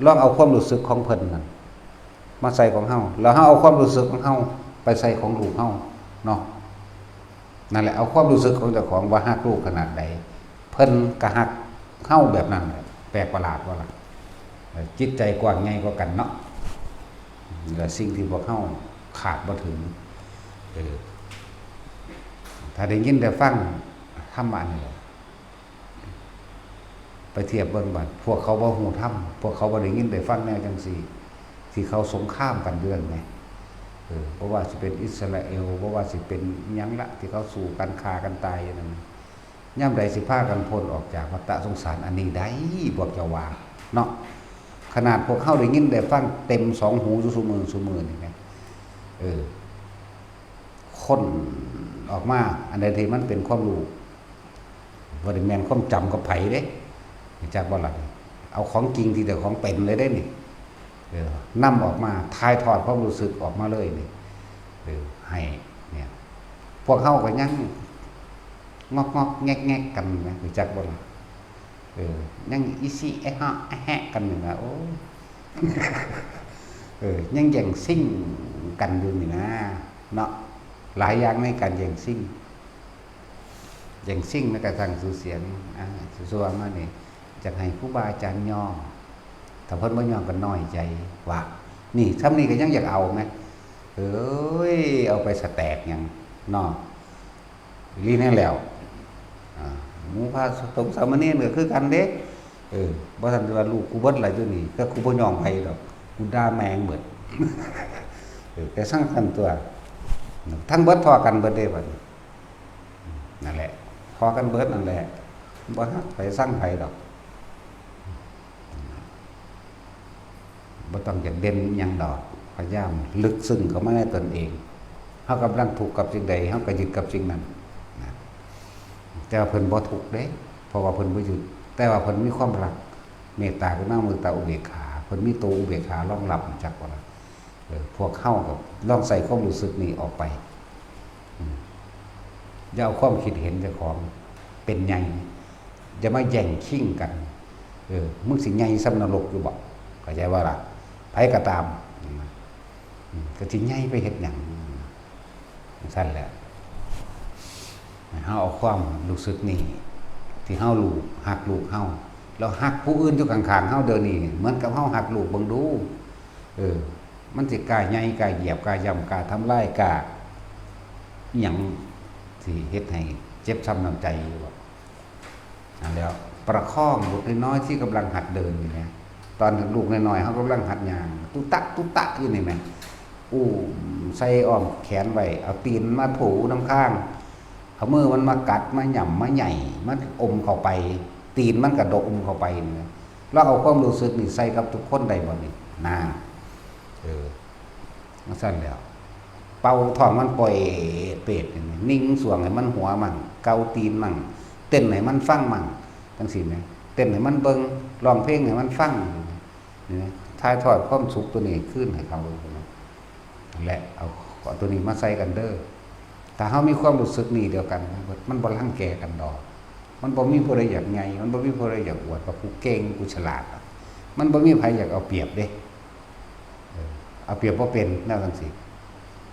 ลองเอาความรู้สึกของเพิ่นนั่นมาใส่ของเฮา แล้วเฮาเอาความรู้สึกของเฮาไปใส่ของลูกเฮาเนาะ นั่นแหละ เอาความรู้สึกของเจ้าของว่าฮักลูกขนาดใด เพิ่นก็ฮักเฮาแบบนั้นแหละ แปลกประหลาดบ่ล่ะ เออ จิตใจกว้างใหญ่กว่ากันเนาะ และสิ่งที่พวกเฮาคาดบ่ถึง เออ ถ้าได้ยินได้ฟังธรรมะนี่แหละ ไปเทียบเบิ่งบัด พวกเขาบ่ฮู้ธรรม พวกเขาบ่ได้ยินได้ฟังแนวจังซี่ ที่เขาสงครามกันอยู่นั่นแหม เออ บ่ว่าสิเป็นอิสราเอล บ่ว่าสิเป็นหยังละ ที่เขาสู้กันฆ่ากันตายอยู่นั่นน่ะ ยามใดสิพากันพ้นออกจากวัฏสงสารอันนี้ได้ พวกเจ้าว่าเนาะ ขนาดพวกเฮาได้ยินได้ฟังเต็มสองหูอยู่ซุมื้อซุมื้อนี่แหม เออ ค้นออกมา อันใดที่มันเป็นความรู้ บ่ได้แม่นความจำกับไผเด้ รู้จักบ่ล่ะ เอาของจริงที่เจ้าของเป็นเลยเด้นี่ เออ นำออกมา ถ่ายทอดความรู้สึกออกมาเลยนี่ เออ ให้ เนี่ย พวกเฮาก็ยังงอกๆแงกๆกันนะ รู้จักบ่ล่ะ เออ ยังอิซิเอะฮะอะแฮะกันอยู่นะ โอ้ย เออ ยังแย่งชิงกันอยู่นี่นะ เนาะ หลายอย่างในการแย่งชิง แย่งชิงแม้กระทั่งชื่อเสียง อ่า ซั่วๆมานี่ อยากให้ครูบาอาจารย์ยอม ถ้าเพิ่นบ่ยอมก็น้อยใจ ว่า นี่ ส่ำนี้ก็ยังอยากเอาแหม เอ้ย เอาไปสแต็กหยัง เนาะ อีหลีแน่แล้ว อ่า หมู่พระสงฆ์สามเณรก็คือกันเด้ เออ บ่ทันได้ว่าลูกกูเบิดล่ะอยู่นี่ แต่กูบ่ยอมไผดอก กูด่าแม่งเบิด เออ แต่ซังซั่นตั๊ว ทั้งเบิดท่อกันเบิดเด้บัดนี้ นั่นแหละ ท่อกันเบิดนั่นแหละ บ่ฮักไผซังไผดอก บ่ต้องอยากเด่นหยังดอก พยายามลึกซึ้งเข้ามาในตนเอง เฮากำลังทุกข์กับสิ่งใด เฮาก็ยึดกับสิ่งนั้นนะ แต่ว่าเพิ่นบ่ทุกข์เด้ เพราะว่าเพิ่นบ่ยึด แต่ว่าเพิ่นมีความรัก เมตตากรุณามุทิตาอุเบกขา เพิ่นมีตัวอุเบกขารองรับ รู้จักบ่ล่ะ เออ พวกเฮาก็ลองใส่ความรู้สึกนี้ออกไป อืม อย่าเอาความคิดเห็นเจ้าของเป็นใหญ่ อย่ามาแย่งชิงกัน เออ มึงสิใหญ่ส่ำนรกอยู่บ่ เข้าใจบ่ล่ะ ไผก็ตาม อืม ก็สิใหญ่ไปเฮ็ดหยัง ซั่นแหละ ให้เฮาเอาความรู้สึกนี้ ที่เฮาลูก ฮักลูกเฮา แล้วฮักผู้อื่นอยู่ข้างๆเฮาเดี๋ยวนี้ เหมือนกับเฮาฮักลูกเบิ่งดู เออ มันสิกล้าใหญ่ กล้าเหยียบ กล้าย่ำ กล้าทำลาย กล้าอิหยัง สิเฮ็ดให้เจ็บช้ำน้ำใจอยู่บ่ นั่นแหล้ว ประคองบุตรน้อยๆที่กำลังหัดเดินนี่นะ ตอนลูกน้อยๆเขากำลังหัดย่าง ตุ๊ตะตุ๊ตะอยู่นี่แหม อุ้มใส่อ้อมแขนไว้ เอาตีนมาถูนำข้าง เอามือมันมากัด มาหย่ำ มาไหย่ มาอมเข้าไป ตีนมันกระดกอมเข้าไปนี่นะ ลองเอาความรู้สึกนี่ใส่กับทุกคนได้บ่นี่ น่า เออ จั่งซั้นแหล้ว เป่าท้องมันป่อยเปรตนี่ นิ่งสรวงให้มันหัวมั่ง เกาตีนมั่ง เต้นให้มันฟังมั่ง จั่งซี้แหม เต้นให้มันเบิ่ง ร้องเพลงให้มันฟัง นี่นะ ถ่ายทอดความสุขตัวนี้คืนให้เขา และเอาตัวนี้มาใส่กันเด้อ ถ้าเฮามีความรู้สึกนี้เดียวกัน มันบ่รังแกกันดอก มันบ่มีผู้ใดอยากใหญ่ มันบ่มีผู้ใดอยากอวดว่ากูเก่ง กูฉลาด มันบ่มีไผอยากเอาเปรียบเด้ เออ เอาเปรียบบ่เป็น แนวจั่งซี้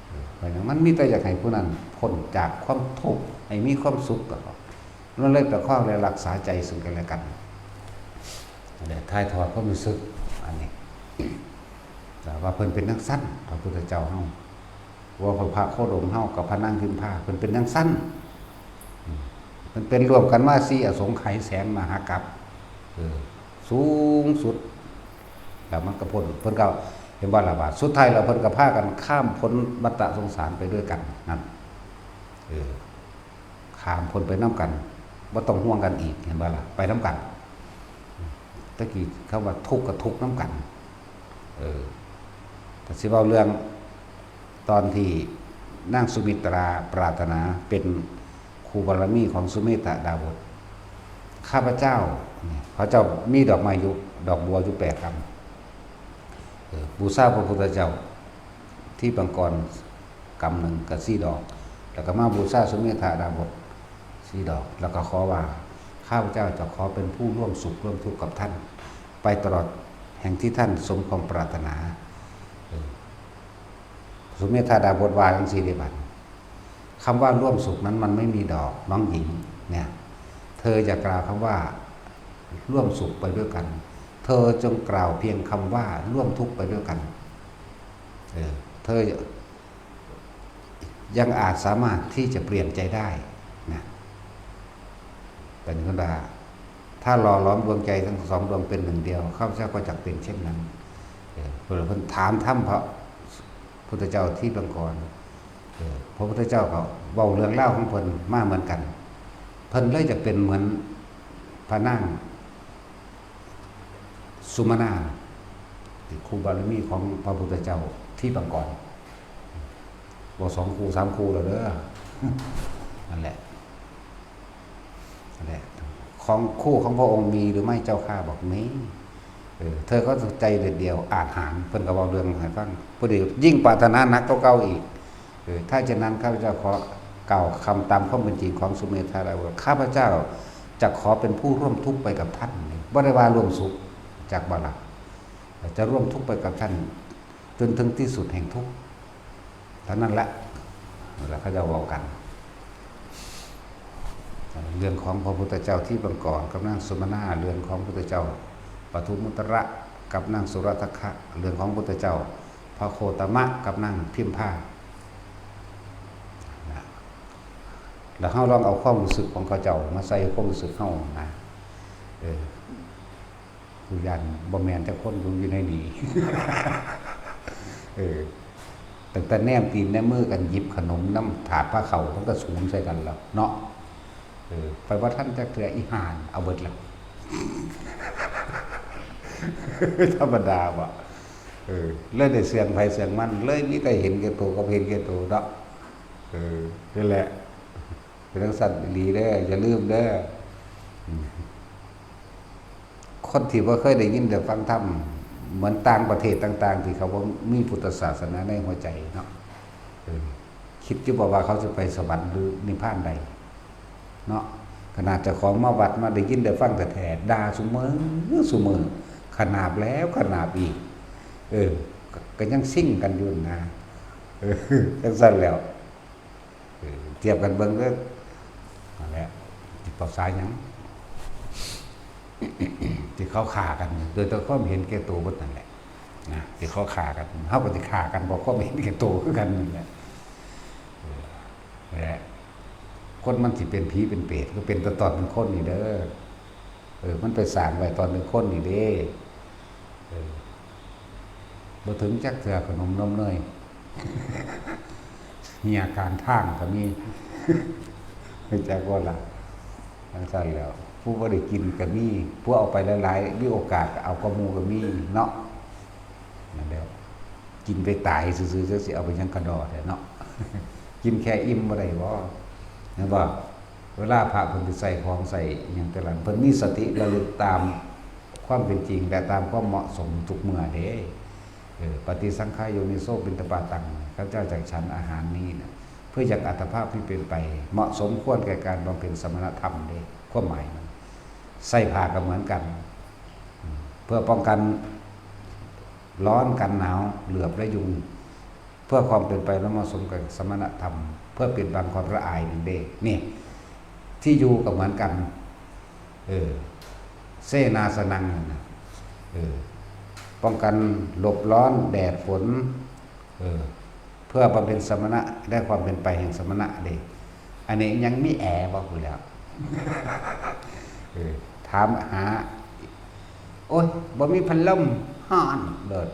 เออ เพราะฉะนั้นมันมีแต่อยากให้ผู้นั้นพ้นจากความทุกข์ ให้มีความสุขก็พอ มันเลยประคองและรักษาใจซึ่งกันและกัน และถ่ายทอดความรู้สึก อันนี้ แต่ว่าเพิ่นเป็นจั่งซั้น พระพุทธเจ้าเฮา ว่าพระ พระโคดมเฮากับพระนางพิมพา เพิ่นเป็นจั่งซั้น อืม เพิ่นเป็นร่วมกันมาสี่อสงไขยแสนมหากัป เออ สูงสุด แล้วมันก็พ้น เพิ่นก็ เห็นบ่ล่ะว่า สุดท้ายแล้วเพิ่นก็พากันข้ามพ้นวัฏสงสารไปด้วยกัน นั่น เออ ข้ามพ้นไปนำกัน บ่ต้องห่วงกันอีก เห็นบ่ล่ะ ไปนำกัน ตะกี้คำว่าทุกข์ก็ทุกข์นำกัน เออ แต่สิเว้าเรื่องตอนที่นางสุมิตราปรารถนาเป็นคู่บารมีของสุเมธดาบส ข้าพเจ้า เนี่ย เขาเจ้ามีดอกไม้อยู่ ดอกบัวอยู่แปดกำ เออ บูชาพระพุทธเจ้า ทิพย์บังกรกำหนึ่งกับสี่ดอก แล้วก็มาบูชาสุเมธดาบสสี่ดอก แล้วก็ขอว่า ข้าพเจ้าจะขอเป็นผู้ร่วมสุขร่วมทุกข์กับท่าน ไปตลอดแห่งที่ท่านสมความปรารถนา เออ สุเมธดาบสว่าจังซี่เด้บัด คำว่าร่วมสุขนั้นมันไม่มีดอก น้องหญิง เนี่ย เธออย่ากล่าวคำว่าร่วมสุขไปด้วยกัน เธอจงกล่าวเพียงคำว่าร่วมทุกข์ไปด้วยกัน เออ เธอยังอาจสามารถที่จะเปลี่ยนใจได้นะ เป็นคนว่า ถ้าหล่อหลอมดวงใจทั้งสองดวงเป็นหนึ่งเดียว ข้าพเจ้าก็จักเป็นเช่นนั้น เออ เพิ่นถามธรรมพระพุทธเจ้าทิพย์บังกร เออ พระพุทธเจ้าก็เว้าเรื่องราวของเพิ่นมาเหมือนกัน เพิ่นเลยจะเป็นเหมือนพระนางสุมาณา ที่คู่บารมีของพระพุทธเจ้าทิพย์บังกร เว้าสองคู่สามคู่แล้วเด้อ นั่นแหละ นั่นแหละ ของคู่ของพระองค์มีหรือไม่เจ้าข้า บอกมี เออ เธอก็ใจเด็ดเดี่ยวอาจหาญ เพิ่นก็เว้าเรื่องให้ฟัง พอดียิ่งปรารถนาหนักกว่าเก่าอีก เออ ถ้าเช่นนั้นข้าพเจ้าขอกล่าวคำตามความเป็นจริงของสุเมธาดาบส ข้าพเจ้าจะขอเป็นผู้ร่วมทุกข์ไปกับท่าน บ่ได้ว่าร่วมสุข จักบ่ล่ะ จะร่วมทุกข์ไปกับท่าน จนถึงที่สุดแห่งทุกข์ เท่านั้นแหละ แล้วเขาจะเว้ากัน เรื่องของพระพุทธเจ้าทิพย์บังกรกับนางสุมาณา เรื่องของพุทธเจ้าปทุมมุตระกับนางสุรทัคคะ เรื่องของพุทธเจ้าพระโคตมะกับนางพิมพา นะ แล้วเฮาลองเอาความรู้สึกของเขาเจ้ามาใส่ความรู้สึกเฮานะ เออ ผู้ย่านบ่แม่นจักคนอยู่ในนี้ เออ ตั้งแต่แนมตีนแนมมือกันหยิบขนมนำถาดพาเข้า มันก็สูนใส่กันแล้วเนาะ เออ ไปบ่ทันจักเทื่อ อีห่า เอาเบิดแล้ว ธรรมดาบ่ เออ เลยได้เสื่องไผเสื่องมัน เลยมีแต่เห็นแก่ตัวกับเห็นแก่ตัวเนาะ เออ นั่นแหละ เป็นจั่งซั้นอีหลีเด้อ อย่าลืมเด้อ อืม คนที่บ่เคยได้ยินได้ฟังธรรม เหมือนต่างประเทศต่างๆ ที่เขาบ่มีพุทธศาสนาในหัวใจเนาะ เออ คิดอยู่บ่ว่าเขาสิไปสวรรค์หรือนิพพานใด เนาะ ขนาดเจ้าของมาวัดมาได้ยินได้ฟังแท้ๆ ด่าซุมื้อซุมื้อ ขนาบแล้วขนาบอีก เออ ก็ ก็ยังซิ่งกันอยู่นะ เออ จั่งซั้นแล้ว เออ เทียบกันเบิ่งเด้อ นั่นแหละ สิภาษาหยัง ที่เขาฆ่ากัน โดยแต่ความเห็นแก่ตัวเบิดนั่นแหละ นะ ที่เขาฆ่ากัน เฮาก็สิฆ่ากันเพราะความเห็นแก่ตัวคือกันนั่นแหละ เออ นั่นแหละ คนมันสิเป็นผีเป็นเปรตก็เป็นแต่ตอนเป็นคนนี่เด้อ เออ มันไปสร้างไว้ตอนเป็นคนนี่เด้ เออ บ่ถึงจักเทื่อขนมนมเนย เหี่ยกลางทางก็มี รู้จักบ่ล่ะ จั่งซั้นแล้ว ผู้บ่ได้กินก็มี ผู้เอาไปหลายๆ มีโอกาสก็เอากว่าหมู่ก็มีเนาะ นั่นแหละ กินไปตายซื่อๆ จักสิเอาไปหยังกะด้อแท้เนาะ กินแค่อิ่มบ่ได้บ่ แม่นบ่ เวลาพระเพิ่นสิใส่ของใส่อิหยังแต่ละ เพิ่นมีสติระลึกตามความเป็นจริง และตามความเหมาะสมทุกเมื่อเด้ เออ ปฏิสังขายโยนิโสปิณฑปาตัง ข้าพเจ้าจักฉันอาหารนี้นะ เพื่อยังอัตภาพที่เป็นไป เหมาะสมควรแก่การบำเพ็ญสมณธรรมเด้ ความหมายมัน ใส่ผ้าก็เหมือนกัน เพื่อป้องกันร้อนกันหนาว เหลือบและยุง เพื่อความเป็นไปและเหมาะสมกับสมณธรรม เพื่อปิดบังความละอายนั่นเด้ นี่ ที่อยู่ก็เหมือนกัน เออ เสนาสนังนั่นน่ะ เออ ป้องกันหลบร้อนแดดฝน เออ เพื่อบำเพ็ญสมณะ ได้ความเป็นไปแห่งสมณะเด้ อันนี้ยังมีแอร์บ่พู้นแหล้ว เออ ถามหา โอ๊ย บ่มีพัดลม ฮ้อนโลด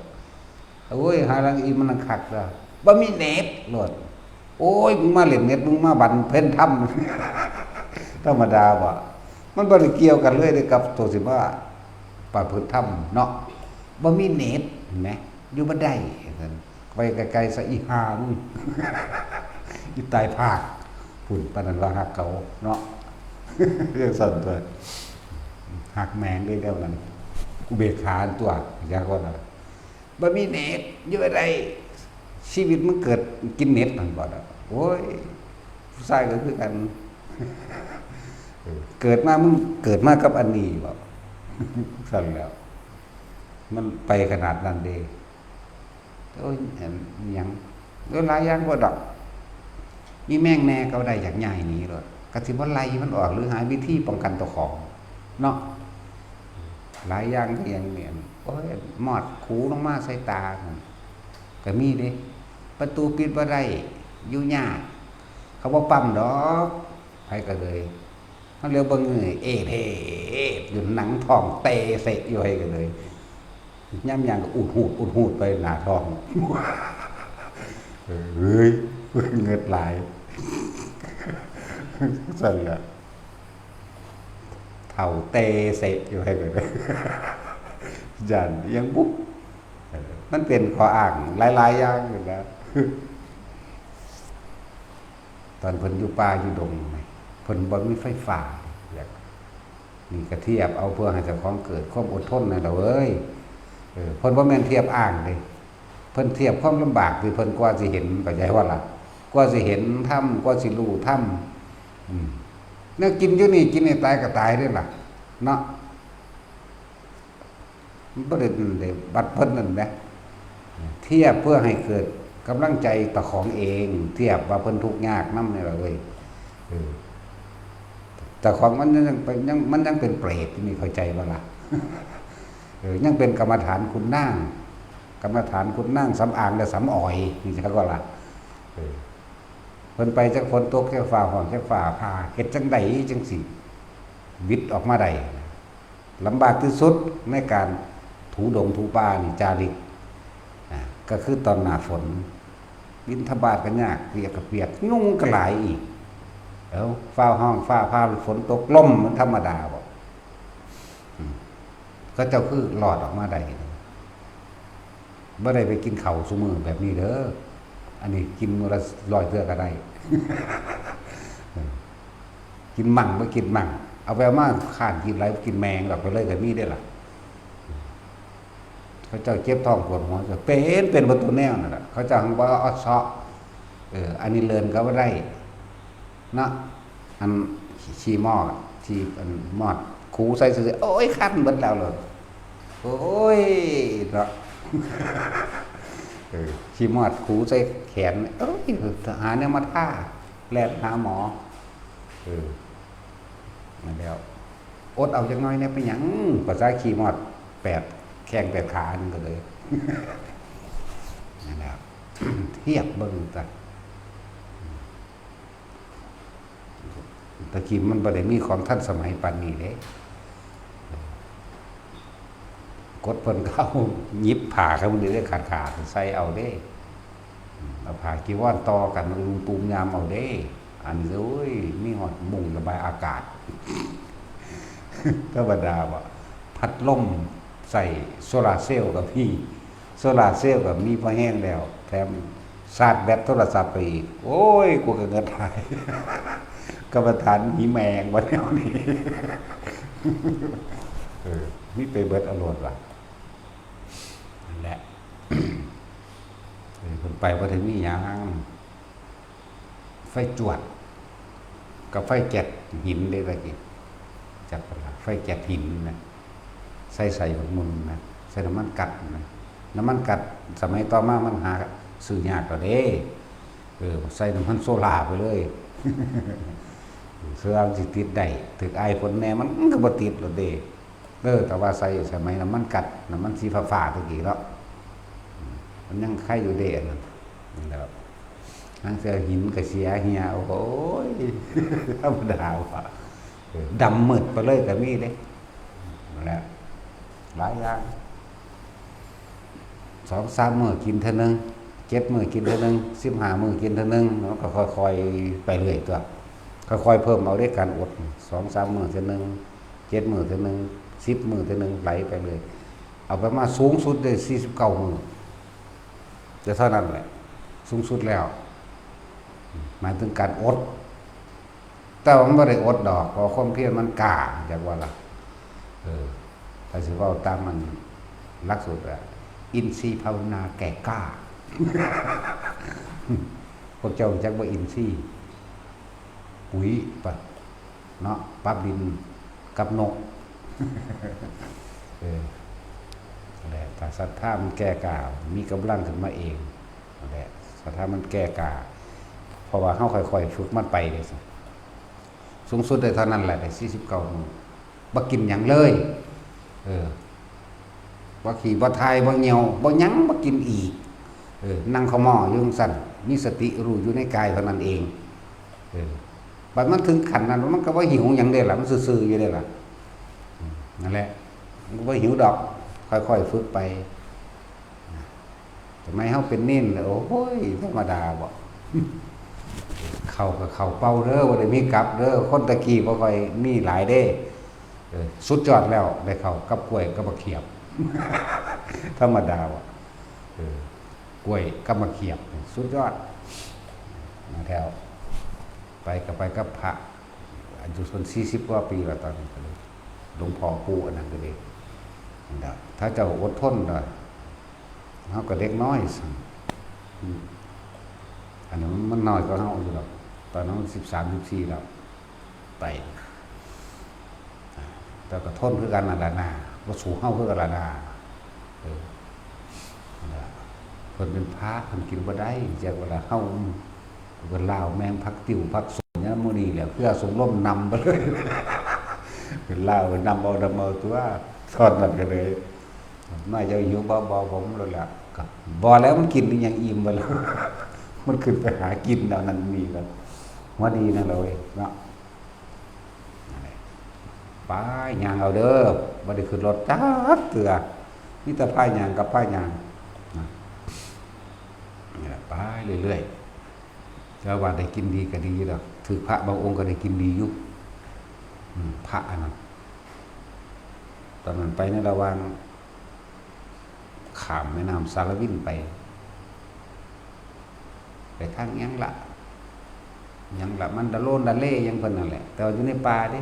โอ๊ย หาหลังอีมันคักเด้อ บ่มีเน็ตโลด โอ๊ย มึงมาเล่นเน็ต มึงมาบำเพ็ญธรรม ธรรมดาบ่ มันบ่ได้เกี่ยวกันเลยเด้กับตัวสิว่าประพฤติธรรมเนาะ บ่มีเน็ต เห็นไหม อยู่บ่ได้ ไปไกลๆ ซะอีห่ามึง อีตายภาค พุ่น ปานนั้นว่าฮักเขาเนาะ จั่งซั่นตั๊ว ฮักแม่งเด้แนวนั้น อุเบกขาตั๊ว อยากว่านั้น บ่มีเน็ต อยู่บ่ได้ ชีวิตมึงเกิดกินเน็ตนั่นบ่ล่ะ โอ้ย ผู้ชายก็คือกัน เออ เกิดมา มึงเกิดมากับอันนี้บ่ ซั่นแหล้ว มันไปขนาดนั้นเด้ โอ้ย อันหยัง โอ้ย หลายอย่างบ่ดอก มีแมงแน่ก็ได้อยากย้ายหนีโลด ก็สิบ่ไล่มันออก หรือหาวิธีป้องกันเจ้าของ เนาะ หลายอย่างคือหยังเนี่ย โอ้ย มอดขูลงมาใส่ตา ก็มีเด้ ประตูปิดบ่ได้ อยู่ยาก เขาบ่ปั๊มดอก ไผก็เลย เฮาเหลียวเบิ่งนี่ เอดเฮดอยู่ หนังท้องเตเสะอยู่ ไผก็เลย ยามย่างก็อุดหูด อุดหูดไปหน้าท้อง เฮ้ย เหงือดไหล ซั่นแหละ เฒ่าเตเสะอยู่ ไผก็เลย ย่านอิหยังบุ เออ มันเป็นข้ออ้างหลายๆ อย่างอยู่นะ ตอนเพิ่นอยู่ป่าอยู่ดงนี่ เพิ่นบ่มีไฟฟ้า อยาก นี่ก็เทียบเอาเพื่อให้เจ้าของเกิดความอดทนนั่นล่ะเว้ย เออ เพิ่นบ่แม่นเทียบอ้างเด้ เพิ่นเทียบความลำบากที่เพิ่นกว่าสิเห็น เข้าใจบ่ล่ะ กว่าสิเห็นธรรม กว่าสิรู้ธรรม อืม แนวกินอยู่นี่ กินให้ตายก็ตายเด้ล่ะ เนาะ มันบ่ได้ ได้บัดเพิ่นนั่นแหม เทียบเพื่อให้เกิดกำลังใจเจ้าของเอง เทียบว่าเพิ่นทุกข์ยากนำนี่ล่ะเว้ย เออ เจ้าของมันยังเป็น ยัง มันยังเป็นเปรตอยู่นี่ เข้าใจบ่ล่ะ เออ ยังเป็นกรรมฐานขุนนาง กรรมฐานขุนนางสำอางและสำออย นี่จักว่าล่ะ เออ เพิ่นไปจักฝนตก จักฟ้าฮ้อน จักฟ้าผ่า เฮ็ดจั่งใดจั่งสิหวิดออกมาได้ ลำบากที่สุดในการถูดงถูป่านี่ จาริก อ่า ก็คือตอนหน้าฝน บิณฑบาตก็ยาก เปียกก็เปียก ยุงก็หลายอีก เอ้า ฟ้าฮ้อง ฟ้าผ่า ฝนตก ลมมันธรรมดาบ่ อืม เขาเจ้าคือรอดออกมาได้ บ่ได้ไปกินข้าวซุมื้อแบบนี้เด้อ อันนี้กินมื้อละร้อยเทื่อก็ได้ กินมั่งบ่กินมั่ง เอาไปเอามาค้านกินหลาย กินแมงดอกไปเลยก็มีเด้ล่ะ เขาเจ้าเจ็บท้องปวดหัวก็เป็น เป็นเบิดทุกแนวนั่นล่ะ เขาเจ้าหั้นบ่เอาเซาะ เออ อันนี้เลินก็บ่ได้ เนาะ อันขี้มอด ขี้อันมอดขูใส่ซื่อๆ โอ้ย คันเบิดแล้วเลย โอ้ย เนาะ เออ ขี้มอดขูใส่แขน โอ้ย หาแนวมาทา แล่นหาหมอ เออ นั่นแล้ว อดเอาจักหน่อยแหน่ เป็นหยัง ภาษาขี้มอดแปดแข้งแปดขานั่นก็เลย นั่นแหละ เทียบเบิ่งจ้ะ ตะกี้มันบ่ได้มีของทันสมัยปานนี้เด้ กดเพิ่นก็เอาหยิบผ้าเขานี่เด้ ขาดๆ ใส่เอาเด้ เอาผ้าจีวรต่อกัน มาลุมปูมยามเอาเด้ อันนี้ โอ้ย มีฮอดมุ้งระบายอากาศ ธรรมดาบ่ พัดลมใส่โซลาร์เซลล์ก็มี โซลาร์เซลล์ก็มีพอแฮงแล้ว แถมชาร์จแบตโทรศัพท์ไปอีก โอ้ย กูก็เหงือดไหล กรรมฐานมีแมงบ่แนวนี้ เออ มีไปเบิดเอาโลดว่ะ นั่นแหละ เออ เพิ่นไปบ่ได้มีหยัง ไฟจวด กับไฟแก๊สหินเด้ตะกี้ จักบ่ล่ะ ไฟแก๊สหินนะ ใส่ ใส่บักหนึ่งนะ ใส่น้ำมันก๊าซนะ น้ำมันก๊าซสมัยต่อมามันหาซื้อยากแล้วเด้ เออ ใส่น้ำมันโซล่าไปเลย เพื่อมันสิติดได้ ถืกอายฝนแน่ มันก็บ่ติดแล้วเด้ เออ แต่ว่าใส่สมัยน้ำมันก๊าซ น้ำมันสีฟ้าๆ ตะกี้เนาะ มันยังไคอยู่เด้อันนั้น นั่นแหละครับ หางเสือหินก็เสียเหี่ย โอ้ย ธรรมดาว่ะ เออ ดำมืดไปเลยก็มีเด้ นั่นแหละ หลายอย่าง สองสามมื้อกินเทื่อนึง เจ็ดมื้อกินเทื่อนึง สิบห้ามื้อกินเทื่อนึง มันก็ค่อยๆ ไปเรื่อยตั๊ว ค่อยๆเพิ่มเอาเด้ การอด สองสามมื้อเทื่อหนึ่ง เจ็ดมื้อเทื่อหนึ่ง สิบมื้อเทื่อหนึ่ง ไหลไปเลย เอาไปมาสูงสุดได้สี่สิบเก้ามื้อ แต่เท่านั้นแหละ สูงสุดแล้ว หมายถึงการอด แต่ว่ามันบ่ได้อดดอก เพราะความเพียรมันกล้า จักว่าล่ะ เออ ถ้าสิเว้าตามมันหลักสูตรอะ อินทรีย์ภาวนาแก่กล้า พวกเจ้าจักบ่อินทรีย์ ปุ๋ยปะ เนาะ ปรับดินกับนก เออ นั่นแหละ ถ้าศรัทธามันแก่กล้า มีกำลังขึ้นมาเอง นั่นแหละ ศรัทธามันแก่กล้า เพราะว่าเฮาค่อยๆฝึกมันไปเด้ สูงสุดได้เท่านั้นแหละ ได้สี่สิบเก้ามื้อ บ่กินหยังเลย เออ บ่ขี้บ่ถ่าย บ่เหี่ยว บ่หยัง บ่กินอีก เออ นั่งเข่าหม้ออยู่จั่งซั้น มีสติรู้อยู่ในกายเท่านั้นเอง เออ บัดมันถึงขั้นนั้น มันก็บ่หิวหยังเด้ล่ะ มันซื่อๆอยู่เด้ล่ะ อืม นั่นแหละ มันก็บ่หิวดอก ค่อยๆฝึกไป สมัยเฮาเป็นเณรน่ะ โอ้ย ธรรมดาบ่ เข้าก็เข้าเป่าเด้อ บ่ได้มีกลับเด้อ คนตะกี้บ่ค่อยมีหลายเด้ เออ สุดยอดแล้ว ได้เข้ากับกล้วยกับบักเขียบ ธรรมดาบ่ เออ กล้วยกับบักเขียบ สุดยอด มาแล้ว ไปก็ไปกับพระ อายุเพิ่นสี่สิบกว่าปีแล้ว ตอนนี้ก็เลย หลวงพ่อปู่อันนั้นก็เลย นั่นแหละ ถ้าเจ้าอดทนหน่อย เฮาก็เด็กน้อยซ้ำ อืม อันนั้นมันน้อยกว่าเฮาอยู่ดอก ตอนนั้นมันสิบสาม สิบสี่แล้ว ไป แต่ก็ทนคือกันนั่นล่ะนา บ่สู้เฮาคือกันล่ะนา เออ นั่นล่ะ เพิ่นเป็นพระ เพิ่นกินบ่ได้ จักว่าล่ะ เฮา เพิ่นลาวแมงผักติ้วผักสนยามมื้อนี้แหละ เพื่อสูงลมนำไปเลย เพิ่นลาวเพิ่นนำเอา นำเอาตัว ตอนนั้นก็เลย มาเจ้าหิวบ่ บ่ ผมเลยล่ะ ก็บ่แล้ว มันกินอีหยังอิ่มไปแล้ว มันขึ้นไปหากินเอานั่นนี่แล้ว หัวดีนั่นแหละเว้ยเนาะ นั่นแหละ ไปย่างเอาเด้อ บ่ได้ขึ้นรถจักเทื่อ มีแต่พาย่างกับพาย่าง นะ นี่แหละ ไปเรื่อยๆ แต่ว่าได้กินดีก็ดีดอก ถือพระบางองค์ก็ได้กินดีอยู่ อืม พระอันนั้น ตอนนั้นไปในระหว่าง ข้ามแม่น้ำสารวินไป ไปทางหยังละ หยังละ มันดะโลนดะเลหยังเพิ่นนั่นแหละ แต่ว่าอยู่ในป่าเด้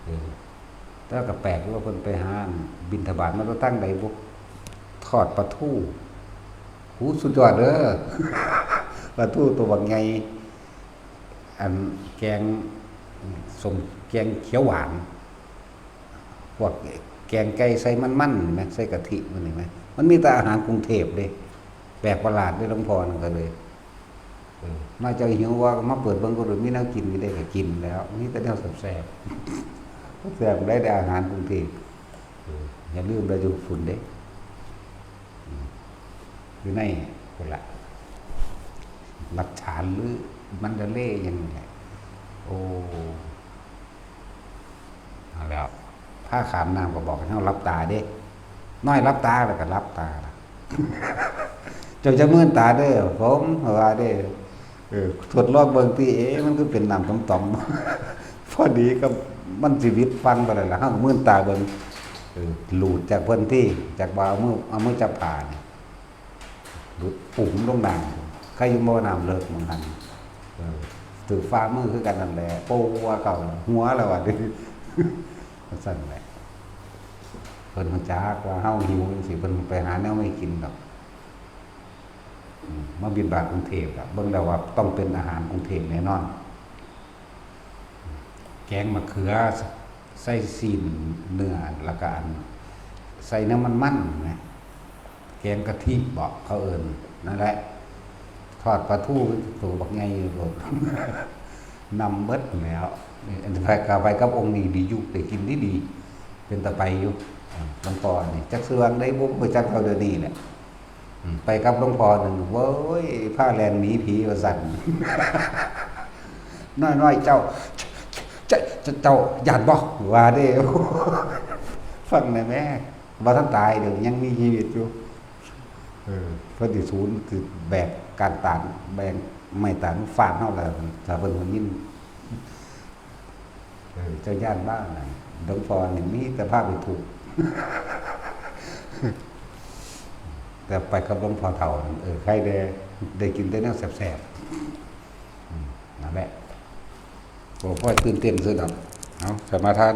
เออ แต่ว่าก็แปลกอยู่ว่าเพิ่นไปหาบิณฑบาตมาแต่ทางใดบุ ทอดปลาทู หู สุดยอดเด้อ ปลาทูตัวบักใหญ่ อันแกงส้ม แกงเขียวหวาน พวกแกงไก่ใส่มันๆ นี่แหม ใส่กะทิมันนี่แหม มันมีแต่อาหารกรุงเทพเด้ แปลกประหลาดเด้ หลวงพ่อนั่นก็เลย เออ มาเจ้าหิวว่าก็มาเปิดเบิ่งก็ดูมีแนวกินอยู่เด้ ก็กินแล้ว มีแต่แนวแซ่บๆ แซ่บได้แต่อาหารกรุงเทพ เออ อย่าลืมเด้อ อยู่ฝุ่นเด้ อืม อยู่ในพุ่นละ หลักฐานหรือมันดะเลหยังนี่แหละ โอ้ เอาแล้ว พาข้ามน้ำก็บอกให้เฮาหลับตาเด้ น้อยหลับตาแล้วก็หลับตาล่ะ เจ้าจะมืนตาเด้อ ผมว่าเด้อ เออ ทดลองเบิ่งติ เอ๊ะ มันคือเป็นน้ำต่อมๆ พอดีก็มันสิหวิดฝั่งไปแล้วล่ะ เฮาก็มืนตาเบิ่ง เออ หลุดจากพื้นที่ จากว่าเอามือ เอามือจับผ้านี่ หลุดปุ๋มลงน้ำ ใครอยู่บ่น้ำเลิกหม่องหั่น เออ ถืกฝ่ามือคือกันนั่นแหละ โป้ว่าเก่า หัวแล้วว่าดิ จั่งซั้นแหละ เพิ่นรู้จักว่าเฮาหิวจั่งซี้ เพิ่นไปหาแนวมาให้กินดอก อืม มาบิณฑบาตกรุงเทพฯล่ะ เบิ่งแล้วว่าต้องเป็นอาหารกรุงเทพฯแน่นอน แกงมะเขือ ใส่ซี้นเนื้อ แล้วก็อัน ใส่น้ำมันๆ นะ แกงกะทิบอกเขาเอิ้น นั่นแหละ ทอดปลาทูตัวบักใหญ่โลด นำเบิดแล้ว อันไปกับ ไปกับองค์นี้ดีอยู่ ได้กินดีๆ เป็นตาไปอยู่ อ่า หลวงพ่อนี่ จักสิว่าใดบ่ บ่จักเท่าเดี๋ยวนี้แหละ อืม ไปกับหลวงพ่อหนึ่ง โว้ย พาแล่นหนีผีว่าซั่น น้อยๆ เจ้า เจ้า เจ้า เจ้าย้านบ่ ว่าเด้ ฟังแหน่แม่ บ่ทันตายเด้อ ยังมีชีวิตอยู่ เออ เพิ่นสิสูนคือแบกก้านตาล แบกไม้ตาลฟาดเฮาแล้ว ถ้าเพิ่นได้ยิน เออ เจ้าย่านบ้านน่ะ หลวงพ่อนี่มีแต่พาไปทุกข์ แต่ไปกับหลวงพ่อเฒ่านั่น เออ ใครได้ ได้กินแต่แนวแซ่บๆ อืม นั่นแหละ โอ้ พ่อตื่นเต้นสุดดอก เอา สมาทาน